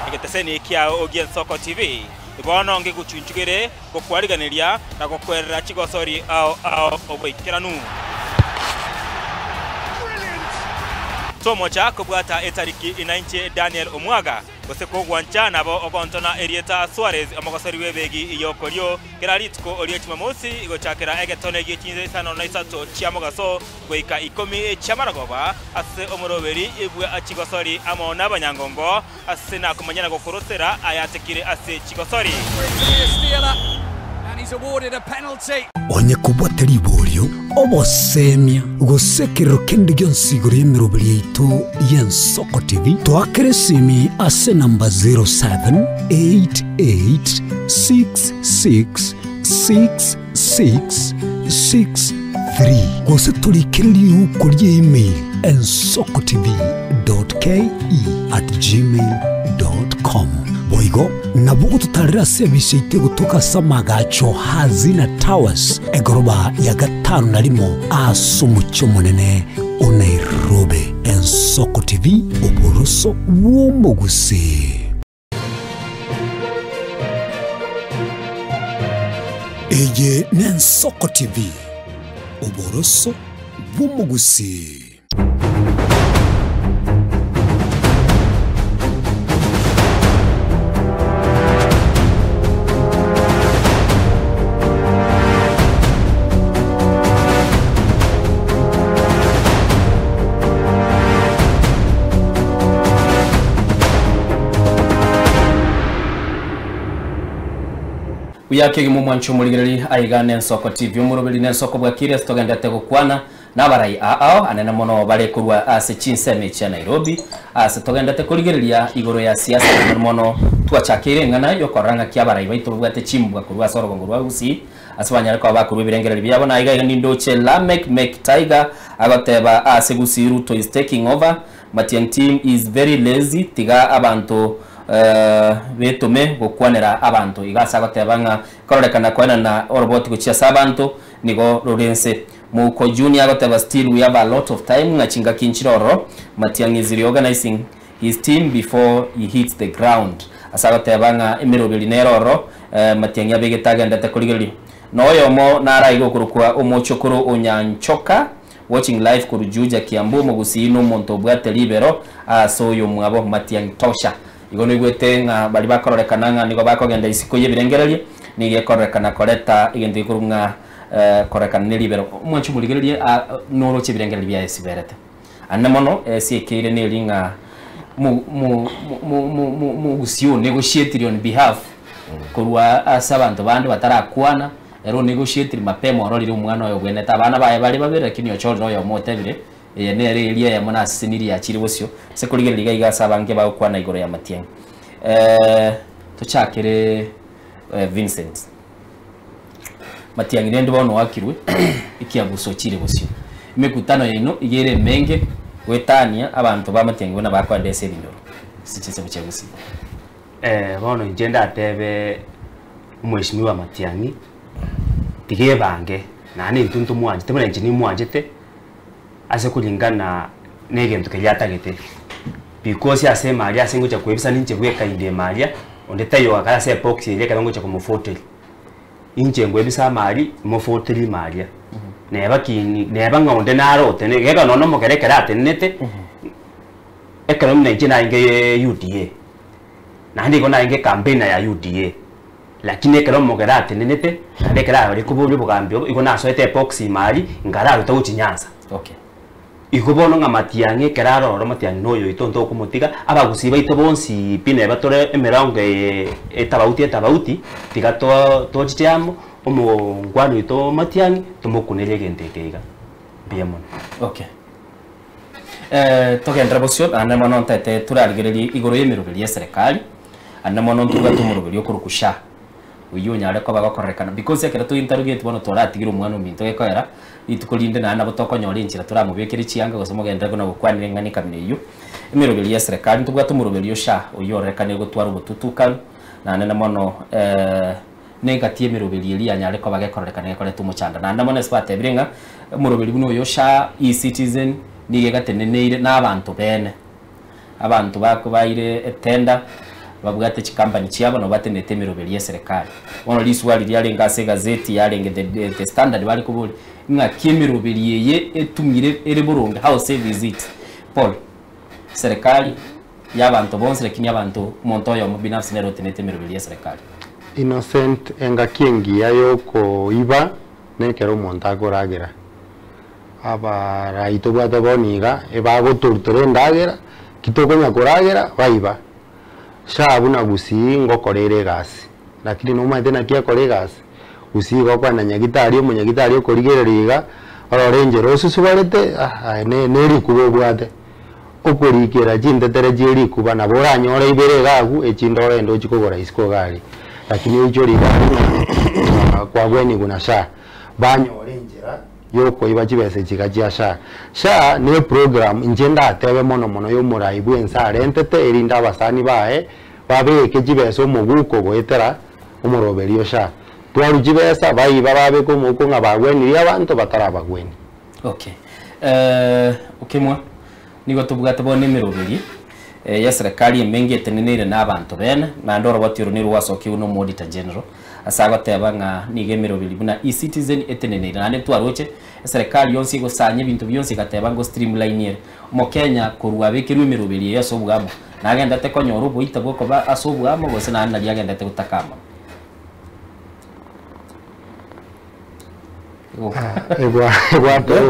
Egeteseni kiao gi'Ensoko TV bono ngegochunchugere gokwariganeria na gokwerera chigosori ao ao oboikeranu. Tomocha kobwata etariki inainche Daniel Omwaga, gose kogwancha nabo ogontona erieta Suarez omogosori bw'ebegi y'okorio kera rituko rie Jumamosi gochakera egetone gie chinsa isano na isato chia mogaso goika ikomi chi'amaragoba ase omoroberi bwa chigosori amo n'abanyangongo ase nakomanya na gokorosera ayatekire ase chigosori. Onye kobwate riborio, obosemia, gose ekerero kende gionsi igoro y'emeroberi yaito y'Ensoko TV, toakere esimi ase enamba 0788666663 gose torikere riuko rie email ensokotv.ke@gmail.com. Boigo nabo ogototarera ase ebisa yaito egotoka ase amagacho Hazina Towers, egoroba ya gatano na rimo ase omochie omonene o Nairobi. Ensoko TV, oboroso bw'omogusii. Eye n'Ensoko TV, oboroso bw'omogusii. Buya kegima omwancho omorigereri aiga n'Ensoko TV omoroberi n'Ensoko bwakire ase togendete gokwana nabarai ao anene mono bare korwa ase chinsemo chia Nairobi ase togendete korigereria igoro ya siasa mono mono twachakeire eng'ana yokorora ng'aki abarai baito babwate chimbwa korwa ase orogongo rwa Gusii ase banyare koba bakorwa ebirengererio biabo na iga iga nindoche Lamek Mek Tiger agoteba ase Gusii Ruto is taking over Matiang'i team is very lazy tiga abanto betome gokwanera abanto iga ase agoteba ng'a kororekana koenana oroboti gochia ase abanto nigo rore nse. Mouko Junior agoteba still we have a lot of time ng'a chingaki nchire ororo Matiang'i is reorganizing his team before he hits the ground ase agoteba ng'a emeroberi nere ororo Matiang'i abegete agendete korigereria. Na oyomo naraiga okorokwa omochokoro o Nyanchoka watching live korwa Juja Kiambu omogusii na omonto obwate ribero ase oyomwabo Matiang'i tosha. Igo noigwete ng'a baria bakororekana ng'a nigo bakogenda isiko y'ebirengererio nigo ekororekana koreta egento gekorwa ng'a korekana ne ribero. Omwanchi omorigererie noroche ebirengererio biaye siberete. Ande mono esiekeire neri ng'a mogusii o negotiatiri on behalf korwa ase abanto bande batarakwana ere o negotiatiri mapema ororire omwana oyo obwenete abana baye bare babere lakini ochorire oyomo otebire eye nere eria eyemo nasesenirie yachire bosio ase korigereria iga iga ase abange bagokwana igoro ya Matiang'i. Tochakere Vincent. Matiang'i rende bono oakirwe ekiabuso chire bosio. Emekutano yaino iga ere emenge goetania abanto ba Matiang'i buna bakoenda ase ebinyoro ase chinsemo chia Gusii. Bono inche ndatebe omweshimiwa Matiang'i tiga ebange naende intwe ntomwanchete buna inche nimwanchete ase kulingana na egento keria atagete because ase emaria ase ngocha koebisa ninche bweka inde emaria onde taiyo ogakora ase ebox eria ekero ngocha komofoteria. Inche ngoebisa amari mofoterie emaria neba kini neba ng'a onde naro otene geka nonya omokere ekero atenenete ekero buna inche narenge UDA naende igo narenge ecampaigner ya UDA lakini ekero omogere atenenete naende ekero are koboria obogambi obo igo nasoete ebox ime aria nkararuta gochia Nyanza. Okay. Igo bono ng'a Matiang'i ekero are ororo Matiang'i noyo oito ntokomotiga, abagusii baito bonsi pi neba tore emerongo eye etabauti etabauti, tiga to tochiche amo, omongwana oito Matiang'i tomokunerie egento eke iga. Mbuya mono. Okay. Togenderere bosio, naende mono ntaete torarigererie igoro y'emeroberi y'eserekari, naende mono ntobwate omoroberi okorokwa SHA, oyio onyare koba gokorerekana because ekero to interrogate bono twaratigire omwana ominto gekoera, rituko rinde naende nabo tokonyora enchera toramobekere chianga gose mogenderere buna gokwanera eng'ana ekamina eyio. Emeroberi y'eserekari ntobwate omoroberi o SHA oyio ororekane gotwara obotutukanu, naende na mono Nengati y'emeroberi eria yanyare koba gekororekana gekoreta omochando. Naende mono ase batebire ng'a omoroberi buna oyo SHA, eCitizen, nigo egateneneire na abanto bene. Abanto bako baire etender, babwate chikampani chiabo nabo batenenete emeroberi y'eserekari. Bono riswali riarenge ase egazeti yarenge the the Standard bare koboria, ng'aki emeroberi eye etumire ere boronge, how safe is it? Paul, Serikali. y'abanto bonsi, lakini abanto, omonto oyomo binafsi nere otenete emeroberi y'eserekari. Innocent, Engaki engiya y'okoiba nekero omonto akoragera. Abarai tobwate bono iga, ebagotorutora endagera, ki tokonya koragera, baiba. Sha buna gusii ngokora ere egasi, lakini nomanyete naki ekora egasi? Gusii iga okogenda nyagitari, omonyagitari okorigereria iga, orore enchera osusubarete, ah aye ne nerikuba obwate. Okorikera chintetere chie rikuba, nabo oranyore ibere iga agwo, echinde orende ochie kogora isiko iga aria. Lakini oichore iga aria ng'a kwagwenigwe na SHA. Banyore enchera yokoiba chibesa echi iga chia SHA. SHA ne eprogram inche ndatebe mono mono ya omorai bwa ense arentete erinde abasani baye babeke chibesa omoguko goetera omoroberio o SHA. Twarwa chibesa, baiba babeka omoguko ng'a bagwenirie abanto batarabagweni. Okay. Okemwa, nigo tobwate bono emeroberi y'eserekari emenge eteneneire na abanto bene, naende oroboti oro nigo rwasokigwe na omo-auditor general, ase agoteba ng'a nigo emeroberi buna eCitizen eteneneire. Naende ntwaroche eserekari yonsi egosanya ebinto bionsi egateba ngo streamline ere. Omokenya korwa abekerwe emeroberi eye ase oboamo, nagendete konyora oboita bwokoba ase oboamo gose naende naria agendete gotaka amo.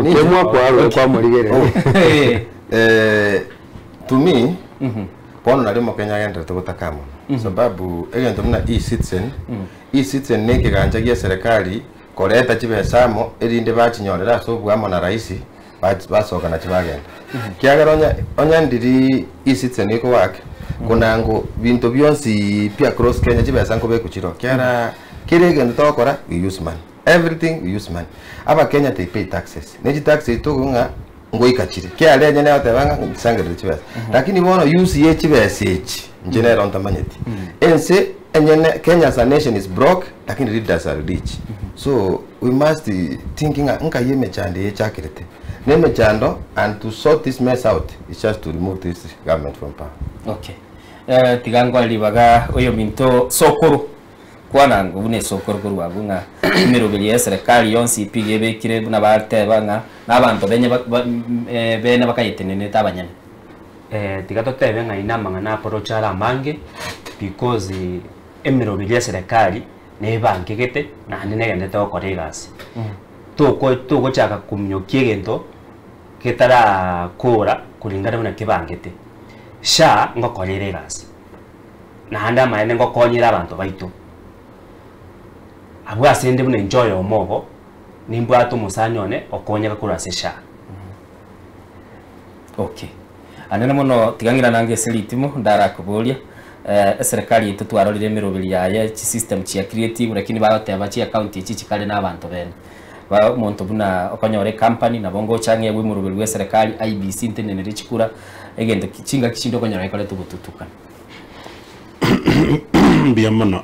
Okemwa kwarure kwamorigereria. To me, bono nario omokenya agenderete gotaka mono sababu egento buna eCitizen, eCitizen na ekegancha gia eserekari koreta chibesa amo erinde bachinyorere ase oboamo na rahisi basoka nachi bagenda. Kiagera onye onye ndiri eCitizen ekowork konango binto bionsi pi across Kenya chibesa nkobekwa chiroo kiagera kera egento togokora we use money. Everything we use money. Abakenya they pay taxes. Ne chitax echi tokogwa ng'a ngoika chire. Kiare enyene egoteba ng'a nchisangerere chibesa. Lakini bono use ye chibesa echi inche nero ntamanyeti. Ense enyene Kenya as a nation is broke lakini leaders are rich. So we must think ng'a nkai emechando eye echakerete. Na emechando and to sort this mess out is just to remove this government from power. Okay. Tiga nkoe ribaga oyominto Sokoro. Kwana ng'o buna esokoro korwa abwo ng'a emeroberi y'eserekari yonsi pi iga ebekire buna bateba ng'a nabanto benye bene bakayetenenete abanyene. Tiga totebe ng'a ina amang'ana approach are amange because emeroberi y'eserekari nebangegete naende negenderete gokora egasi. Toko togochaka kominyokia egento getarakora kulingana buna kebangete. SHA ngokora ere egasi. Naende amaene ngokonyera abanto baito. Abwo ase 'nde buna inche oyomo obo, nimbwate omosani one okonyeka korwa ase SHA. Okay. Anene mono tiga ng'irane ange ase ritimo ndarakoboria, eserekari yaito twarorire emeroberi yaye chisystem chia creative lakini bagoteba chiaccount echi chikare na abanto bene. Ba omonto buna okonyora ecompany nabo ngocha ng'egwe omoroberi bwa eserekari IEBC ntenenere chikura egento ki chingaki chinde okonyora gekoreta obotutukani. Mbuya mono.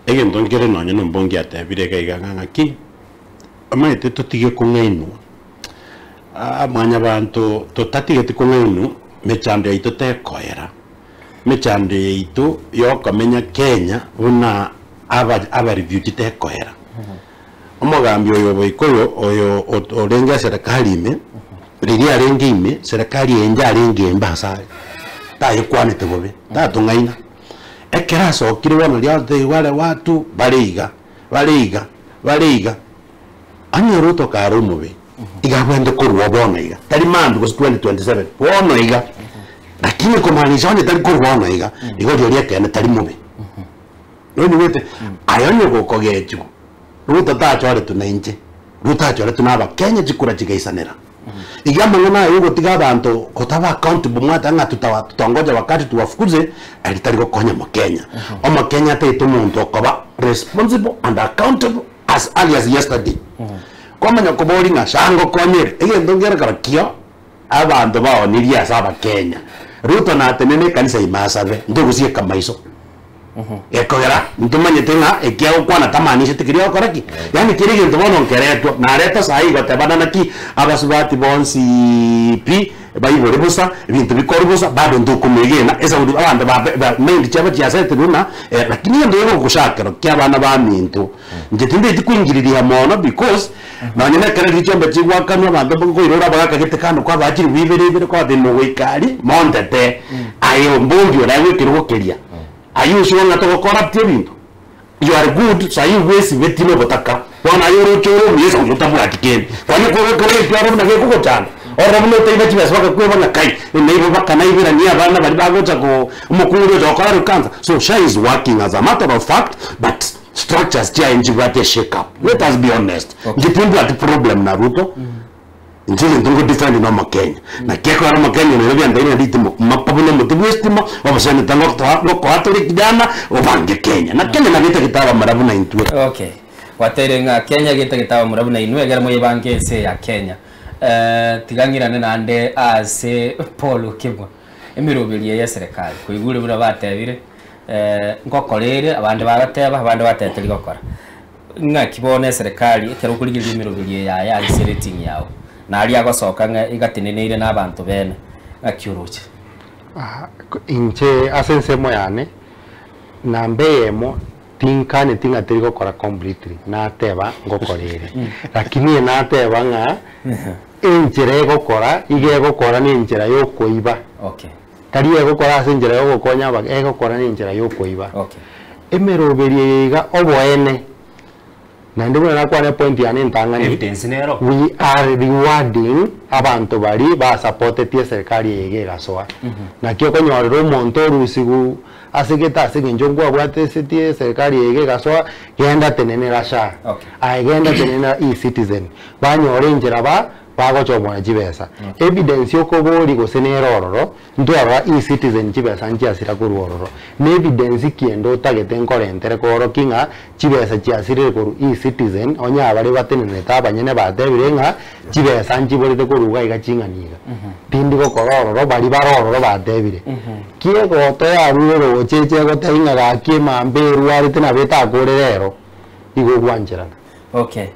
Egento nkere nonye na ombongi atebire iga iga ng'a ng'aki, omanyete totige kong'ainwa, mwanyabanto totatigeti kong'ainwa, mechando yaito tekoera. Emechando yaito yokomenya Kenya buna aba aba refugee tekoera. Omogambi oyo Oboikoyo oyo orenge eserekari ime, riria arenge ime, serikali eye inche arenge embe ase aye, tayekwanete bobe, tatong'aina. Ekero asokire bono riria agotebiwa wale watu bare iga, bare iga, bare iga, onye Ruto kare omobe. Iga abwenerete korwa bono iga, tari mambia gose 2027, bono iga. Lakini komaanisha onye tari korwa bono iga, igo rirorio ekeene tari mobe. Nonigwete? Aye onye gokogechigwa, Ruto tachoretwe na inche, Ruto achoretwe na abakenya chikura chigaisanera. Iga amang'ana aya ogotiga abanto gotaba accountable mwateba ng'a tutawa tutangoja wakati tuwafukuze, aria tari gokonya omokenya. Omokenya ataete omonto okoba responsible and accountable as early as yesterday. Kwamanya koboria ng'a sangokonyere, egento nkere korokio abanto baonirie ase abakenya. Ruto natenene ekanisa ime asabe, ntogosieka maiso. Gekogera ntomanyete ng'a eki agokwana tamaanisheti keria agokora ki? Yaani kera egento bono nkeretwa, naretwa saii gotebana naki abasubati bonsi pi baibore bosa, ebinto bikorwe bosa, bado ntokomwegena esauri abanto ba ba mind chiabo chiasetirwe buna lakini egento kegogoshakera kia abana baminto, inche tindeti koingiriria mono because nonye na ekero riria chiombe chigoakanwa abanto nkoirora abagaka gete kando kwabaa chilifu ibere ibere kwabatebia mogoika aria montete, aye ombongi oria aye ekerogo keria. Aye osio ng'a togocorrupt ebinto? You are good saii bwesibetie nobotaka bono aye oroche ore omuya ase oria otabwati kende. Kwani kore ekiaro buna gekogochanda orore buna otaiba chibesa bakakweba ng'a kai naibo bakanaiberania abana baria bagocha ko omokungu oria ocha gokora rukansa. So SHA is working as a matter of fact but structures chiaye nchibwate eshake up. Let us be honest. Inche timbwati problem na Ruto. Inche egento ngo defend na omokenya, naki ekero omokenya oyo Nairobi antebirie ng'a ritimo mapa buna omote bwa estima, oboseneta ngotoa ngokoa tore kijana, obange Kenya. Na Kenya nabo etagete abamura buna intwe. Okay. Gwateire ng'a Kenya getagete abamura buna inwe ekero moyebange ense eye ya Kenya. Tiga ng'irane naende ase Paul Okemwa, emeroberi eye y'eserekari, koigure buna batebire, ngokora ere, abande bagateba, abande bateba teri gokora. Ng'aki bono eserekari ekero okorigereria emeroberio eye yaye ase rating yao, naria agosoka ng'a igateneneire na abanto bene, ng'aki oroche? Inche ase ensemo yane, namba eyemo tinkaneti ng'a teri gokora completely, nateba ngokora ere. Lakini eye nateba ng'a enchera egokora, iga egokora na enchera ya okoiba. Okay. Tari egokora ase enchera ya ogokonya aba, egokora na enchera ya okoiba. Okay. Emeroberio eye iga oboene, naende buna nakwana epoint yane entang'ani, Evidence nero. we are rewarding abanto baria basupporteti eserikari eye iga egasoa. Naki okonyorera omonto orusiwu ase gete ase eng'encho nkwabwate eseti eserikari eye iga egasoa, genda tenenera SHA, Okay. aye genda tenenera eCitizen, banyore enchera ba bagochomora chibesa. Evidence okoboria gose nere ororo, Ntwarora eCitizen chibesa nchiasira korwa ororo. Ne evidence ki ende otagete nkorentere koorokia ng'a chibesa chiasirire korwa eCitizen onye abaria batenenerete abanyene batebire ng'a chibesa nchiborete korwa iga iga ching'ani iga. Tindi gokora ororo baria bare ororo batebire. Ki egoto yarure roche eche egotebia ng'a gaki emamba erwarete nabo etakorere ero, igo ogwancherana. Okay.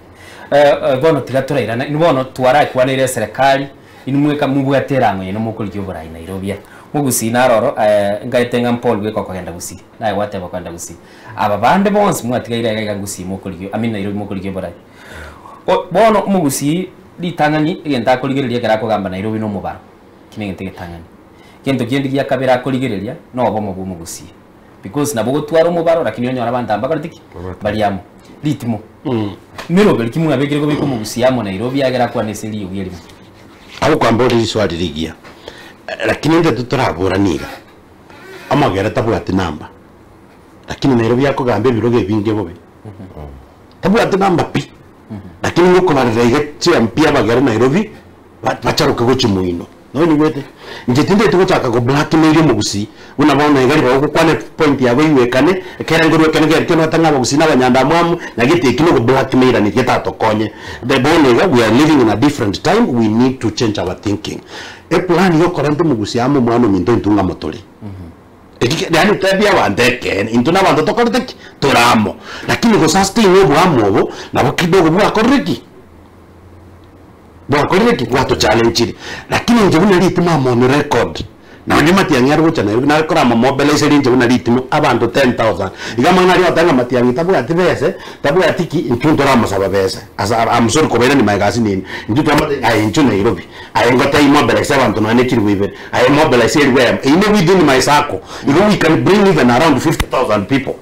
Bono tiga torairana, inwe bono twarakwaneire eserekari, inwe mweka mobwate erang'o yaino mokorigia oborai Nairobi aa. Mogusii naro oro nkaete ng'a Paul bweka okogenda Gusii, naye gwateba okogenda Gusii. Aba bande bonsi mwatigaire iga iga Gusii mokorigia I mean Nairobi mokorigia oborai. Bono omogusii ritang'ani egento akorigereria ekero akogamba Nairobi na omobaro, ekio na egento egetang'ani. Egento kende gia kabere akorigereria, na obomo bwa omogusii. Because nabo ogotwara omobaro lakini onyore abanto aba mbakoreti ki? Mbari amo. Ritimo. Meroberi ki mwabekire kobeka omogusii amo Nairobi agere akwane ase eriogi erimo? Abwo kwamboria riswali rigiya, lakini intwe totoraborani iga, amagere tabwati namba, lakini Nairobi akogamba ebirogo ebinge bobe, tabwati namba pi, lakini ngokobarera iga chiMP abagere Nairobi, bacharoke gochia moino. Noinigwete? Inche tindeti gochaka go blackmail omogusii, buna bono iga ribaga ogokwana epoint yabo oigwekane, ekere nkorwekane kere kio noteba ng'a abagusii na abanyandamwamu, na gete eki nogo blackmailani getatokonye. The bono iga we are living in a different time, we need to change our thinking. Eplan ya okorenta omogusii amo omwana ominto intwe ng'amo tore. Eki yaani tebia abanto ekeene, intwe na abanto tokorete ki? Tore amo. Lakini gosustain oboamo obo, nabo kidogo bwakorire ki? Bwakorire ki? Bwatochallenchire. Lakini inche buna ritimo am on record, nonye Matiang'i are gocha Nairobi nare koramomobiliseria inche buna ritimo abanto 10,000. Iga amang'ana aria ogoteba ng'a Matiang'i tabwati bese, tabwati ki, intwe ntoramosaba bese. Ase am sorry kobairania magega ase nini. Intwe twamotebia aye inchuo Nairobi, aye ngotebie mobilize abanto nonye ne chilifu ibere, aye mobilize elifu eyemo, eyio ne within my circle. Igo we can bring even around 50,000 people.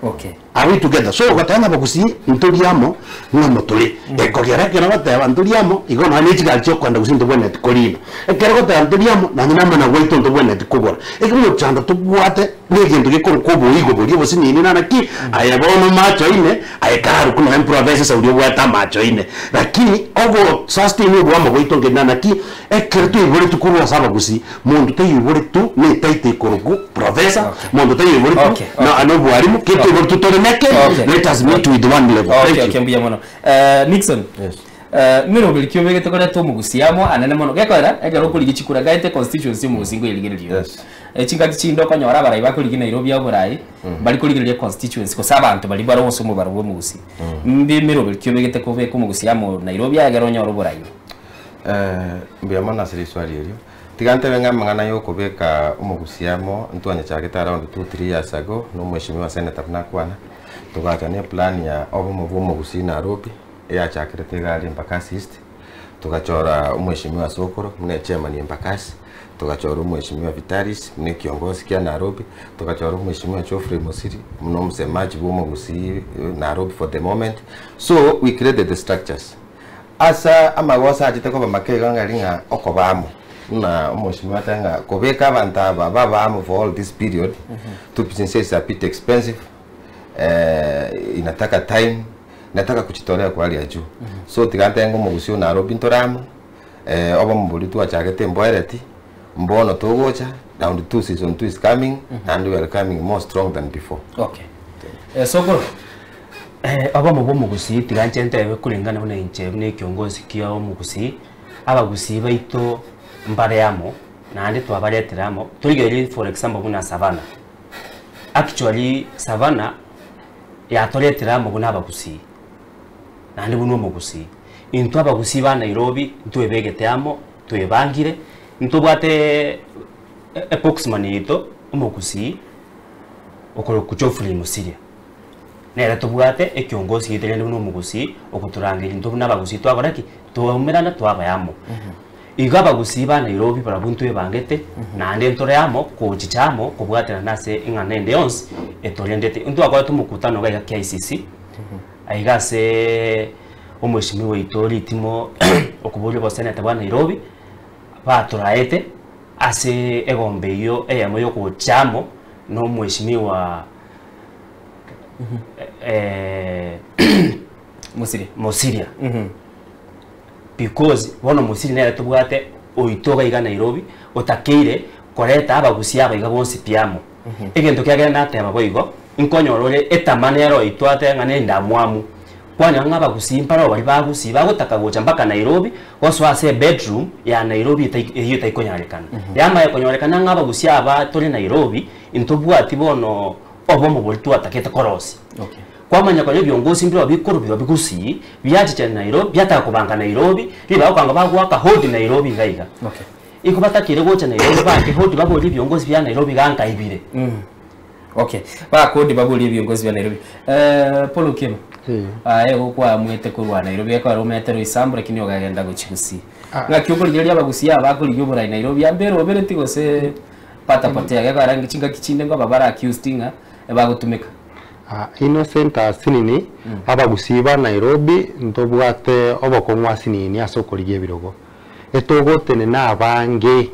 Okay. Are we together? So ogoteba ng'a abagusii ntori amo, ng'amo tore. Ekogera ekero ogoteba ntori amo, igo nonya ne chigari chia okoenda gusii ntobwenereti korina. Ekero ogoteba ntori amo, nonye na amanagu aito ntobwenereti kogora. Ekero omochando tobwate na egento gekorokwa oboigo boria obosinini nana ki, aye bono macho ime, aye karokwa nonya mprofesa oria obwate amacho ime. Lakini ogo sustain oboamo bwaito nge nana ki, ekero twaiboretwe korwa ase abagusii, Monto taiyoboretwe netaito ekorokwa professor, monto taiyoboretwe Okay, okay. na nobwarimu, keri toiboretwe tore neke, Okay. let us meet with one level. Okay, Thank you. okay, mbuya mono. Eh, Nixon. Yes. Eh, meroberi ki obegete koreta omogusi amo anene mono gekorera ekero okorigia chikura gaete constituency omogusi nkoyerigereria Yes. Eh, chingaki chinde okonyora abarai bakorigia Nairobi oborai bari korigereria constituency gose abanto baria bare gose omobaro bwa omogusi mbi meroberi ki obegete kobeka omogusi amo Nairobi egere onyore oborai Mbuya mono ase riswali erio. Tiga ntebe ng'a amang'ana ya okobeka omogusi amo ntwanyechagete around two three years ago na omweshimiwa senator buna akwana, togacha na eplan ya obomo bwa omogusii Nairobi eyachakerete iga aria Embakasi East, togachora omweshimiwa Sokoro buna echairman ya Embakasi, togachora omweshimiwa Vitalis buna ekiongosi kia Nairobi, togachora omweshimiwa Geoffrey Mosiri buna omosemaji bwa omogusii Nairobi for the moment. So we created the structures. Ase amagoso achete koba make iga ng'ari ng'a okoba amo, buna omoshimiwa ateba ng'a kobeka abanto aba babe amo for all this period, to be sincere is a bit expensive, inataka time, inataka kujitolea kwa hali ya juu. So tiga ntebe ng'a omogusii o Nairobi ntore amo, obomo boria twachagete mboereti, mbono togocha, round two season two is coming, naende we are coming more strong than before. Okay. Sokoro. Obomo bw'omogusii tiga inche ntebe korengana buna inche buna ekiongosi kia omogusii, abagusii baito mbare amo, naende twabaretire amo, torigererie for example buna Savannah. Actually Savannah yatoretire amo buna abagusii, naende buna omogusii. Intwe abagusii ba Nairobi ntwebegete amo, twebangire, ntobwate eboxman yaito omogusii okorokwa Geoffrey Mosiria. Nere tobwate ekiongosi giaito rende buna omogusii ogotorangeria intwe buna abagusii twakora ki? Twaumerana twaba amo. Igo abagusii ba Nairobi barabwo ntwebangete naende ntore amo kochicha amo kobwaterana ase eng'ana ende yonsi etorendete. Intwakorete omokutano iga iga KICC, aiga aseeee omweshimiwa oito ritimo okoboria oboseneta bwa Nairobi, batoraete ase egombe eyio eyemo ya ogocha amo na omweshimiwa Mosiria. Mosiria. Because bono Mosiria nere tobwate oito iga iga Nairobi, otakeire koreta abagusia aba iga bonsi pi amo. Egento kiagera nateba boigo, nkonyora ore etama nere oito atebe ng'a nendamwamu, kwanyora ng'a abagusii mbaro baria bagusii bagotaka gocha mpaka Nairobi, gosoa ase ebedroom ya Nairobi etai eyio etaikonyarekana. Yamanya konyorekana ng'a abagusii aba tore Nairobi, intobwati bono obomo boria twatagete korosia. Okay. Kwamanya konya ebiongosi mbirobio bikorwa bigusii, biachicha Nairobi, biataka kobanga Nairobi, ribaga okanga bagoaka hodi Nairobi iga iga. Okay. Igo batakire gocha Nairobi baake hodi baborie ebiongosi bia Nairobi iga nkaibire. Okay. Bakodi baborie ebiongosi bia Nairobi. Eh, Paul Okiema. Eh. Aye gokwamuete korwa Nairobi ekero omete Roysambu lakini okagenda gochia Gusii. Ng'aki okorigereria abagusii aba bakorigia oborai Nairobi ambere obereti gose Batapotea, gekogera ng'a chingaki chinde nkoba bare accused ng'a ebagotumeka. Innocent asinini, Abagusii ba Nairobi ntobwate obokong'u asinini ase okorigia ebirogo. Etogotenena abange,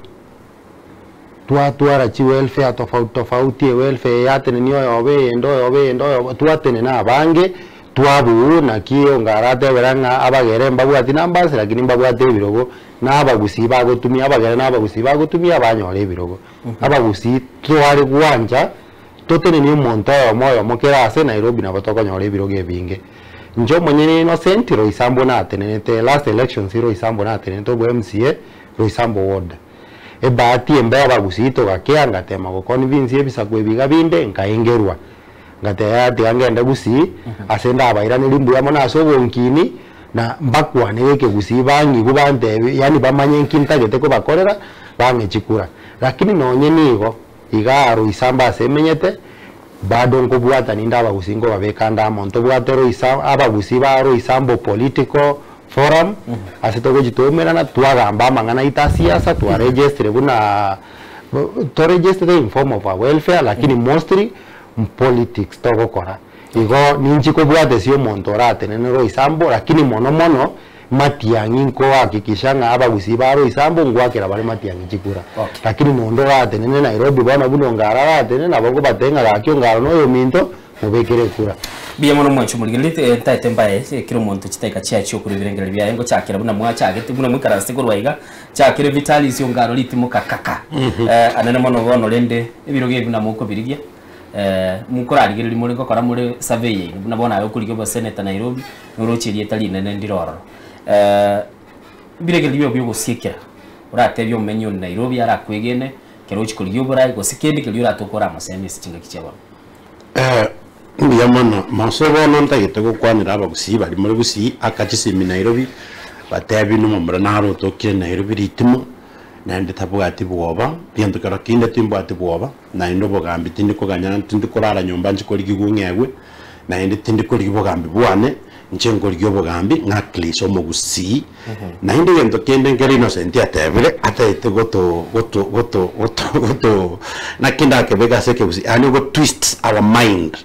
twatwara chiwelfare tofauti tofauti, ewelfare eye yatenenia oyobo eyende oyobo eyende oyobo, twatenena abange, twabuu naki onga aratebera ng'a abagere mbabwati numbers lakini mbabwate ebirogo, Na abagusii bagotumia, abagere na abagusii bagotumia banyore ebirogo. Abagusii tware gwancha totenenie omonto oyomo oyomo kera ase Nairobi nabo tokonyora ebirogo ebinge. Inche omonyene Innocent Roysambu natenenete last elections Roysambu natenenete obwa MCA Roysambu ward. Ebahati embe abagusii togakea ngatema go convince ebisaku ebi iga binde nkaengerwa. Ngateba yaya tiga ngende gusii ase ndabairanerie mbuya mono ase obonkini. Na mbakwanere ekegusii bang'igwe bantebie yaani bamanye nki ntagete kobakorera, bang'e chikura. Lakini nonye nigo, iga aa Roysambu ase emenyete, bado nkobwatani inde abagusii nkobabeka ande amo. Ntobwate Roysa abagusii ba Roysambu Political Forum, ase togochi twaumerana, twagamba amang'ana aito a siasa, twaregestire buna toregestete in form of a welfare, lakini mostly politics togokora. Igo ninchi kobwate omonto oratenene Roysambu lakini mono mono Matiang'i nkohakikisha ng'a abagusii ba Roysambu ngwakera bare Matiang'i chikura. Lakini nondo oratenene Nairobi bono buna Ongara aratenene nabo nkobatebia ng'a gaki Ongara na oyominto mobekere ekura. Mbuya mono mwanche omorigereria, ntaete mbae kera omonto chidakika chiaye chi'okorwa ebirengererio biaye ngochakera buna mwachagete buna moikaransete korwa iga, chakere Vitalis Ongaro ritimoka kaka anene mono bono rende ebirogo ebi buna mokobirigia mokorarigereria more gokora more survey yaino buna bono aye okorigia oboseneta Nairobi noroche erieta rinene ndire ororo mbiregererio bia ogosiekera oratebie omomenyi one Nairobi arakwegene ekero ochia korigia oborai gose kende keria oratoke oramosemi ase chingaki chia bono. Mbuya mono, mose bono ntagete gokwanera abagusii baria more gusii aka chisimi Nairobi, batebi nomomura naro otokire Nairobi ritimo, naende tabwati bwoba, gento kero kinde timbwati bwoba, naende obogambi tindi koganya tindi korara nyomba nchi korigigwa ng'egwe, naende tindi korigia bogambi bwane, inche nkorigia obogambi ng'a atleast omogusii, naende egento kende nkere Innocent atebire, ataete goto goto goto goto goto naki ndakebeke ase ekegusii, yaani go twist our mind,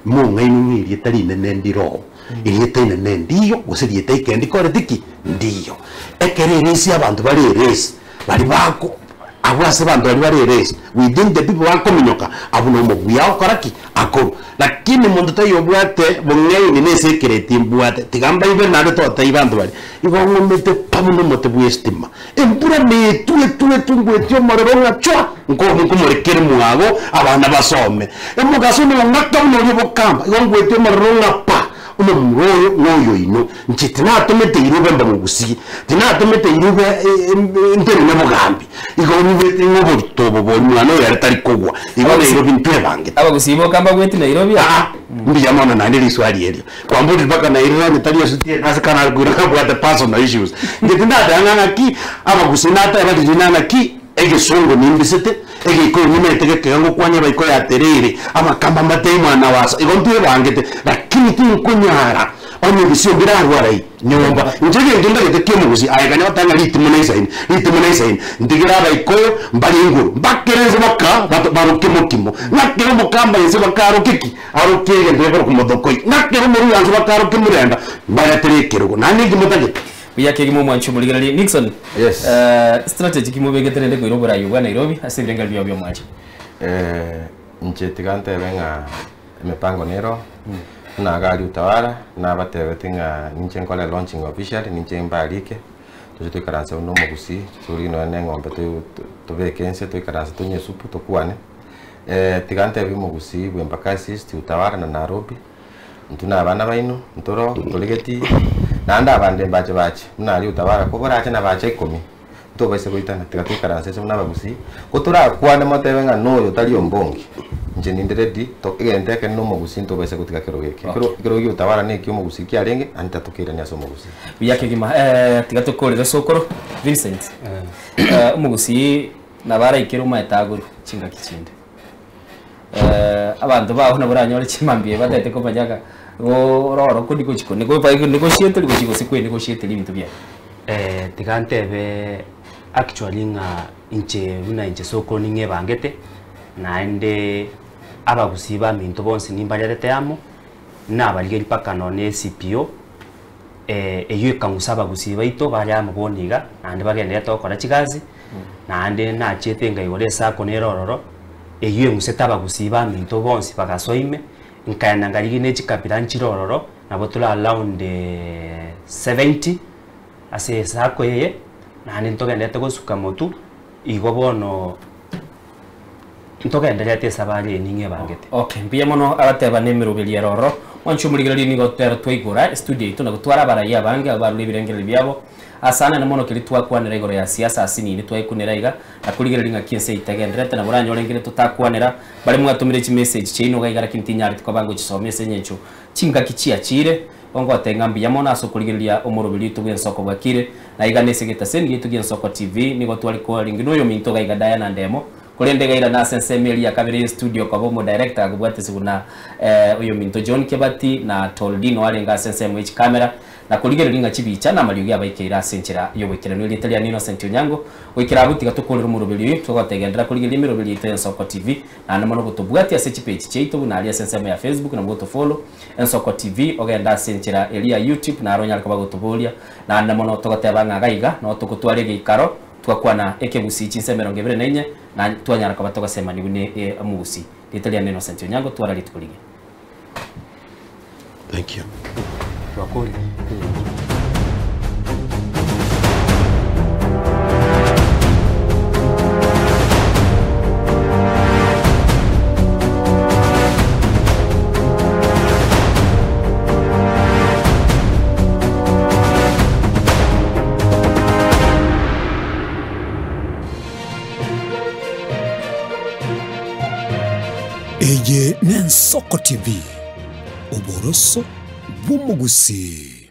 mong'ainwa ng'a erieta rinene ndire oo, erieta inene ndiyo gose erieta ike ndikoreti ki? Ndiyo. Ekero eresi abanto bare eresi, baria bako abwo ase abanto baria bare eresi, within the people bakominyoka, abwo na omobuya agokora ki? Akorwa. Lakini monto taiyo obwate bong'aini na esekereti mbwate, tiga mbaibe naende totebie banto baria, igo ng'omete pa buna omote bw'estima, embura netwe etwe etwe ngwetie omorero ng'a chwa, nko nkomorekere mwago abana basome. Omogaso nong'aka buna oria bokamba, igo ngwetie omorero ng'a pa, omomura oyo noyoino. Inche tinatomete irube mbe mogusii, tinatomete irube ntenene bogambi, igo nyigwete ng'a oborito obo bori mwana oyo ere tari kogwa, igo Nairobi ntwebangete. Abagusii boka mbagweti Nairobi aa? Aa, mbuya mono naende riswali erio. Kwamborire mpaka Nairobi onye tari esuti eye nase kare nakoira nabwate personal issues. Inche tindateba ng'a ng'aki, abagusii nateba riria ng'a ng'aki, egesongo nimbisete, egeikoyo nimerete gekega ngokwania abaikoyo aterere, amakamba mbatebie mwana wasa, igo ntwebangete, lakini tinkonyara. Onye ebisio mbirarware ai nyomba, inche egento ndagete ki'omogusi, aye kanya goteba ng'a ritimo naisaine, ritimo naisaine, ntigere abaikoyo mbare igoro, mbakere inse baka bato baroke mokimo, ng'akere omokamba inse baka aroke ki? Aroke egento gekorokwa mothokoi, ng'akere omoruya inse baka aroke murenda, mbaretere ekerogo, naende inki motagete? Buya kegima omwanchi omorigereria Nixon. Yes. Strategy ki mobegete rende koira oborai obwa Nairobi ase ebirengererio biao bi'omwanchi? Inche tiga ntebe ng'a Emepango nero, buna Gari Utawala nabatebetie ng'a ninche nkore launching officially, ninche mbarike, toche toikaranse buna omogusii, torigie nonya na eng'ombe tobeke inse toikaranse tonywe esupu tokwane. Tiga ntebie omogusii bwa Embakasi East, Utawala na Nairobi, intwe na abana baino, ntoro, ntorigetie, naende abande mbache bache, buna aria Utawala koborache nabache ikomi. Ntobaise goitana, tiga toikaranse inse buna abagusii, ko torakwane motebe ng'a noyo tari ombongi, inche ninde ready, to egento eke nomogusii ntobaise gotiga kerogo eke. Ekero ekerogo gia utawala na ekia omogusii kiarenge, naende tatokeirania ase omogusii. Buya kegima tiga tokorere sokoro Vincent, omogusii nabo araikere omaete agorwe chingaki chinde. Abanto bao nabo oranyore chimambia batagete komanya ng'a ororo ko nigochi ko negotiateri gochi gose kwe negotiateri ebinto biaye. Tiga ntebe actually ng'a inche buna inche sokoro ning'ebangete, naende abagusii baminto bonsi nimbarerete amo, nabarigeria mpaka nonye na CPO, eywo ekang'usa abagusii baito bare amo bono iga, naende bagendererete gokora chigasi, naende nachiete nkaigora esacco nere ororo, eywo eng'usete abagusii baminto bonsi bagasoa ime, nkaenda nkarigia ne chikabira nchire ororo, nabo tore around 70, ase esacco eye, naende ntogendererete gosuka motwe, igo bono ntogendererete esabari eye ning'o ebangete. Okay, mbuya mono agateba nemeroberi ere ororo. Mwanche omorigereria nigo tero twaigora estudio yaito na gotwara abarai abange abwo barure ebirengererio biabo ase anene mono keria twakwanera igoro ya siasa ase nini twaikunera iga na korigereria ng'aki ense yaito egendererete nabo oranyore nkere totakwanera baria mwatomire chimessage chiaino iga iga lakini tinyareti koba ngochisoma ase eng'encho chingaki chiachire Bono ngotebia ng'a mbuya mono ase okorigereria omoroberi oito bw'ensoko bwakire, na iga nese egetaseni giaito gi'Ensoko TV, nigo tware koringi noyominto iga iga Diana Ndemo, korende iga irana ase ensemo eria ya kabere y'estudio koba omodirector gakobwatisia buna oyominto John Kebati na Toldino arenge ase ensemo ye chikamera. Na korigereria ng'a chibicha na amariogi abaikeire ase enchera y'oboikeranu. Erieta riane Innocent Onyango, goikera abwo tiga tokorere omoroberi oyo, togotegenderera korigereria emeroberi yaito y'Ensoko TV, naende mono gotobwatia ase chipeji chiaito buna aria ase ensemo ya Facebook nabo gotofollow Ensoko TV, ogende ase enchera eria ya YouTube naro onyare koba gotoboria, naende mono togoteba ng'a iga iga noo togotwara egeikaro twakwana ekegusii chinsa emerongo ebere na inye na twanyara koba togosemania buna omogusii. Erieta riane Innocent Onyango, twara rituko rigiya. Thank you. Twakorire. Eye n'Ensoko TV, oboroso bw'omogusii.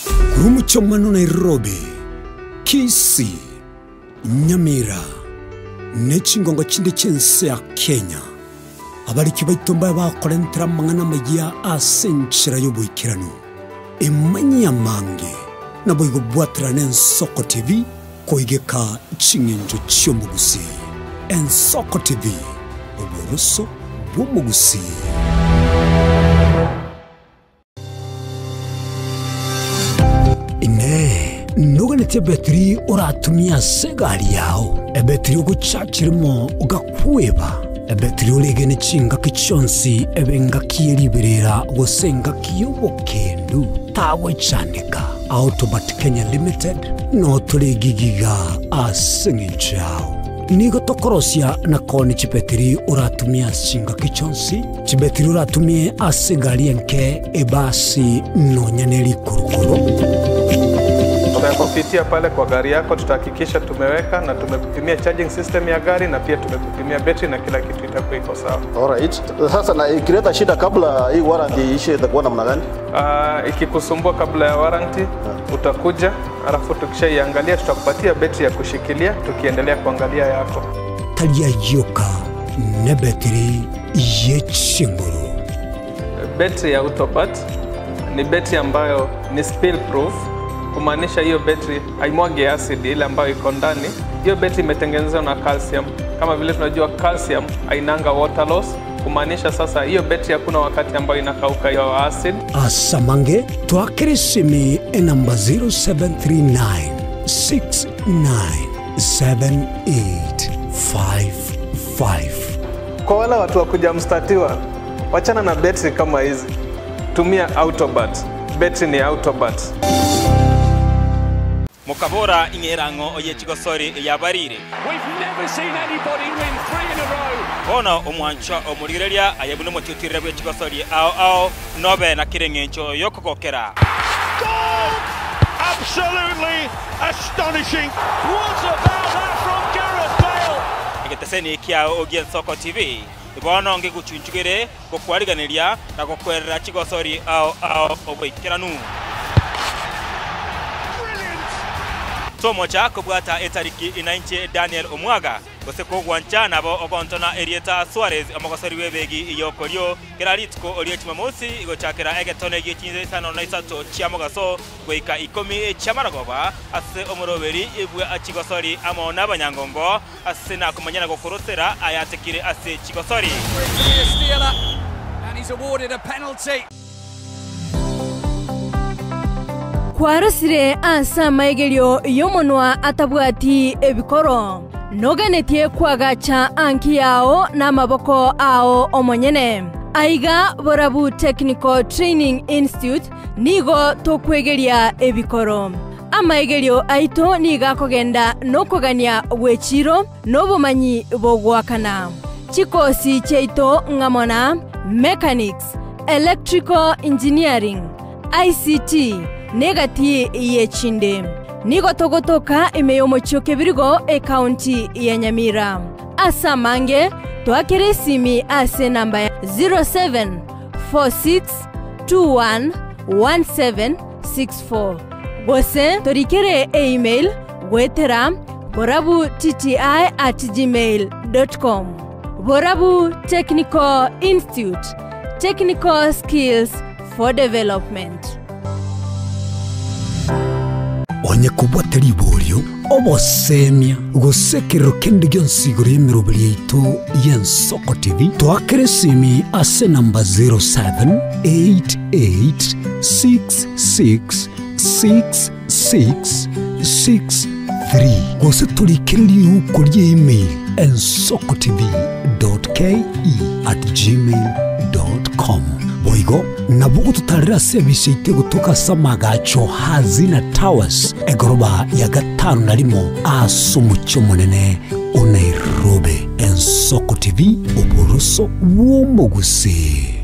Korwa omochie Nairobi, Kisii, Nyamira, ne chingongo chinde chi'ense ya Kenya, abariki baito mbabe bakorentera amang'ana amayia ase enchera y'oboikeranu. Emanyie amange, naboigo bwaterane Ensoko TV Koigeka ching'encho chi'omogusii. Ensoko TV, oboroso bw'omogusii. Inee! Noganetie ebetiri oratumie ase egari yao? Ebetiri ogochachirimo ogakweba? Ebetiri oregene chingaki chionsi ebe engaki ye riberera gose engaki y'obokendu? Tagochandeka. Autobat Kenya Limited notore gigiga ase eng'encho yao. Nigo tokorosia na koonia chibetiri oratumie ase chingaki chionsi, chibetiri oratumie ase egari enke, ebasi, nonya ne rikurukuru. Tutakupitia pale kwa gari yako, tutahakikisha tumeweka na tumekupimia charging system ya gari na pia tumekupimia betri na kila kitu itakuwa iko sawa. Alright. Sasa na ikileta shida kabla hii warranty iishe itakuwa namna gani? Ikikusumbua kabla ya warranty utakuja, alafu tukishaiangalia tutakupatia betri ya kushikilia tukiendelea kuangalia yako. Tari ayio ka nebetiri ye chinguru. Betri ya Autobat ni betri ambayo ni spill proof, kumaanisha hiyo betri haimwagi acid ile ambayo iko ndani. Hiyo betri imetengenezwa na calcium. Kama vile tunajua calcium hainanga water loss, kumaanisha sasa hiyo betri hakuna wakati ambayo inakauka hiyo acid. Asamange twakere esimi enamba 0739 697855. Kwa wale watu wa kuja mstatiwa, wachana na betri kama hizi, tumia Autobat. Betri ni Autobat. Mokabora ing'erang'o oye chigosori yabarire. Bono omwancho omorigereria aye buna omotiotirire bwe chigosori ao ao nobe na kere eng'encho yokogokera. Absolutely astonishing. What about that from Gareth Bale? Egeteseni kiao ogie Nsoko TV bono ngeguchunchugere gokwariganeria na gokwerera chigosori ao ao oboikeranu. Tomocha kobwata etariki inainche Daniel Omwaga gose kogwancha nabo ogontona erieta Suarez omogosori w'ebegi iyokorio kera rituko orio Jumamosi igochakera egetone gie chinse isano na isato chia mogaso goika ikomi chia marogoba ase omoroberi ibwe achigosori amo n'abanyangongo ase nakomanyana gokorosera ayatekire ase chigosori. And he's awarded a penalty. Kwarosire ase amaigerio y'omonwa atabwati ebikoro. Noganetie kwagacha anki yao n'amaboko ao omonyene. Aiga Borabu Technical Training Institute nigo tokwegeria ebikoro. Amaigerio aito nigo akogenda nokogania gwechiro n'obomanyi bogwakana. Chikosi chiaito ng'amona mechanics, electrical engineering, ICT, negati yechinde. Nigo togotoka emeyomo kebirigo ekaunti ya Nyamira. Asamange twakere esimi ase namba ya 0746211764 gose torikere email gwetera borabutti@gmail.com. Borabu Technical Institute, technical skills for development. Onye kobwate riborio, obosemia, gose ekerero kende gionsi igoro y'emeroberi yaito y'Ensoko TV, toakere esimi ase enamba 0788666663 gose torikere riuko ria email ensokotv.ke@gmail.com. Boigo nabo ogototarera ase ebise yaito egotoka ase amagacho Hazina Towers, egoroba ya gatano na rimo ase omochie omonene o Nairobi. Ensoko TV, oboroso bw'omogusii.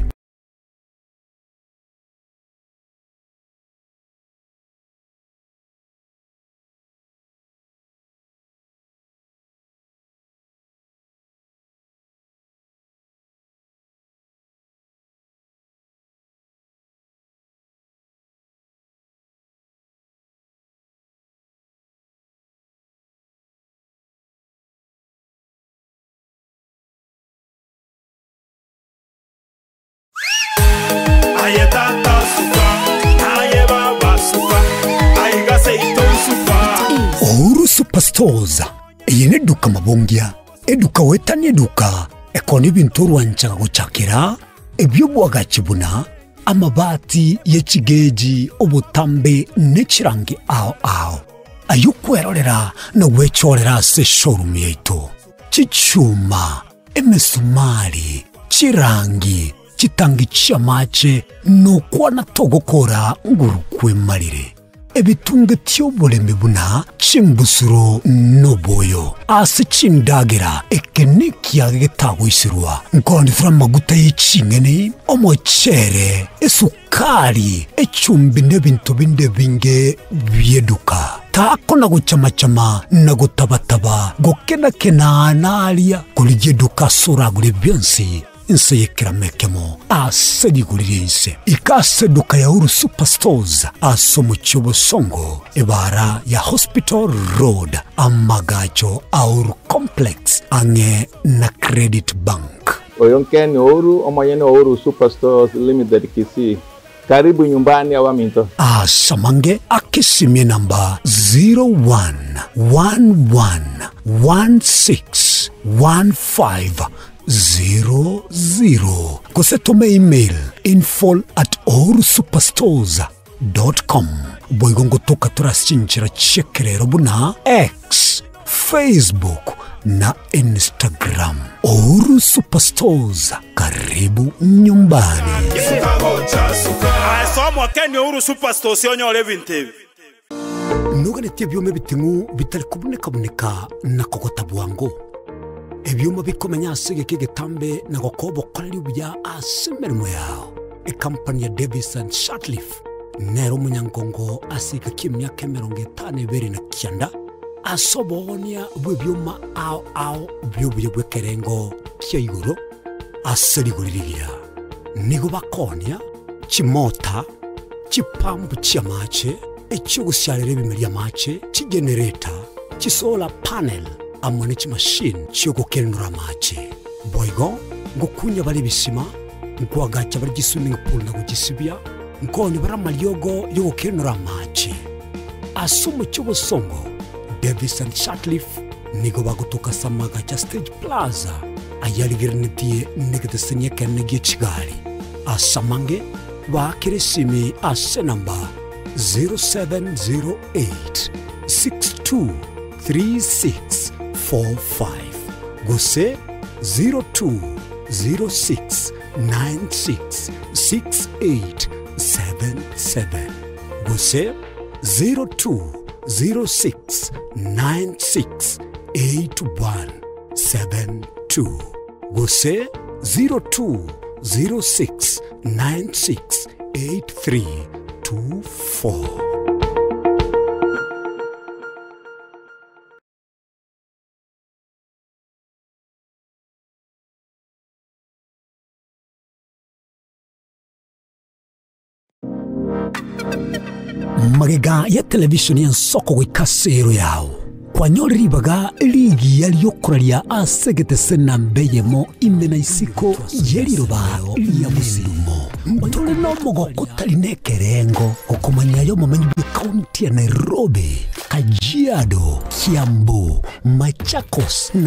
Aye tata suka, aye baba suka, aiga seito suka. Uhuru Superstores eye neduka mabongia, eduka goetania eduka ekona ebinto orwanchaga gochakera, ebi'obwagachi buna amabati ye chigeji, obotambe ne chirangi ao ao, ay'okwerorera na gwechorera ase eshowroom yaito, chichuma, emesumari, chirangi, chitangi chi'amache, nokwana togokora nguru kwemarire. Ebitunge ti'oboremi buna chimbusuro noboyo ase chindagera, eke nekiage getagoiserwa, nkoonithera amaguta ye ching'eni, omochere, esukari, echumbi na ebinto binde ebinge bi'eduka. Takona gochama-chama na gotaba-taba, gokena-kena naria, korigia eduka ase oragure bionsi Inse y'ekerama ekemo ase rigori ri'ense. Ika ase eduka ya Uhuru Superstores ase omochie o Bosongo, ebaara ya Hospital Road, amagacho a Uhuru Complex ang'e na Credit Bank. Oyo Ken Ouru, omonyene o Uhuru Superstores Limited Kisii. Karibu nyumbani abaminto. Ase amange akesimie namba 0111161500 gose tome email info at uhurusuperstores dot com. Boigo ngotoka tore ase chinchera chi'ekerero buna X, Facebook na Instagram. Uhuru Superstores, karibu nyumbani. Aye Ken Uhuru Superstores onyore ebinto ebi. Noganetie ebioma ebiting'u bitari kobuneka-buneka na kogota bwango, ebioma bikomenya ase egeka egetambe na gokoa obokoreri obuya ase emeremo yao. Ekampani ya Davis and Shirtliff nere omonyangongo ase egeka ki'emiaka 52 na kianda ase oboonia bw'ebioma ao ao bi'obuya bw'ekerengo kia igoro ase rigori rigiya. Nigo bakoonia chimota, chipampu chi'amache, echi'ogosiarera ebimeri amache, chigenereta, chisolar panel, amo ne chimashini chi'ogokenura amache. Boigo ngokunya bare ebisima, nkoagacha bare chiswimming pool na gochisibia, nkoonia bare amariogo y'ogokenura amache. Ase omochie obosongo, Davis and Shirtliff nigo bagotoka ase amagacho a Stage Plaza ayarigerenetie negeteseni ekenene gie chigari. Ase amange, baakere esimi ase enamba 0708 623645 gose 0206 966877 gose 0206968172 gose 0206968324. Magega ya televishoni y'ensoko goika ase ero yao, kwanyorire ribaga rigiya ri'okoraria ase egetese namba eyemo ime na isiko ye riroba ria Busindumo. Ntore na omogoko otari na ekerengo okomanya aye omomenyi bw'ekaunti ya Nairobi, Kajiado, Kiambu, Machakos na.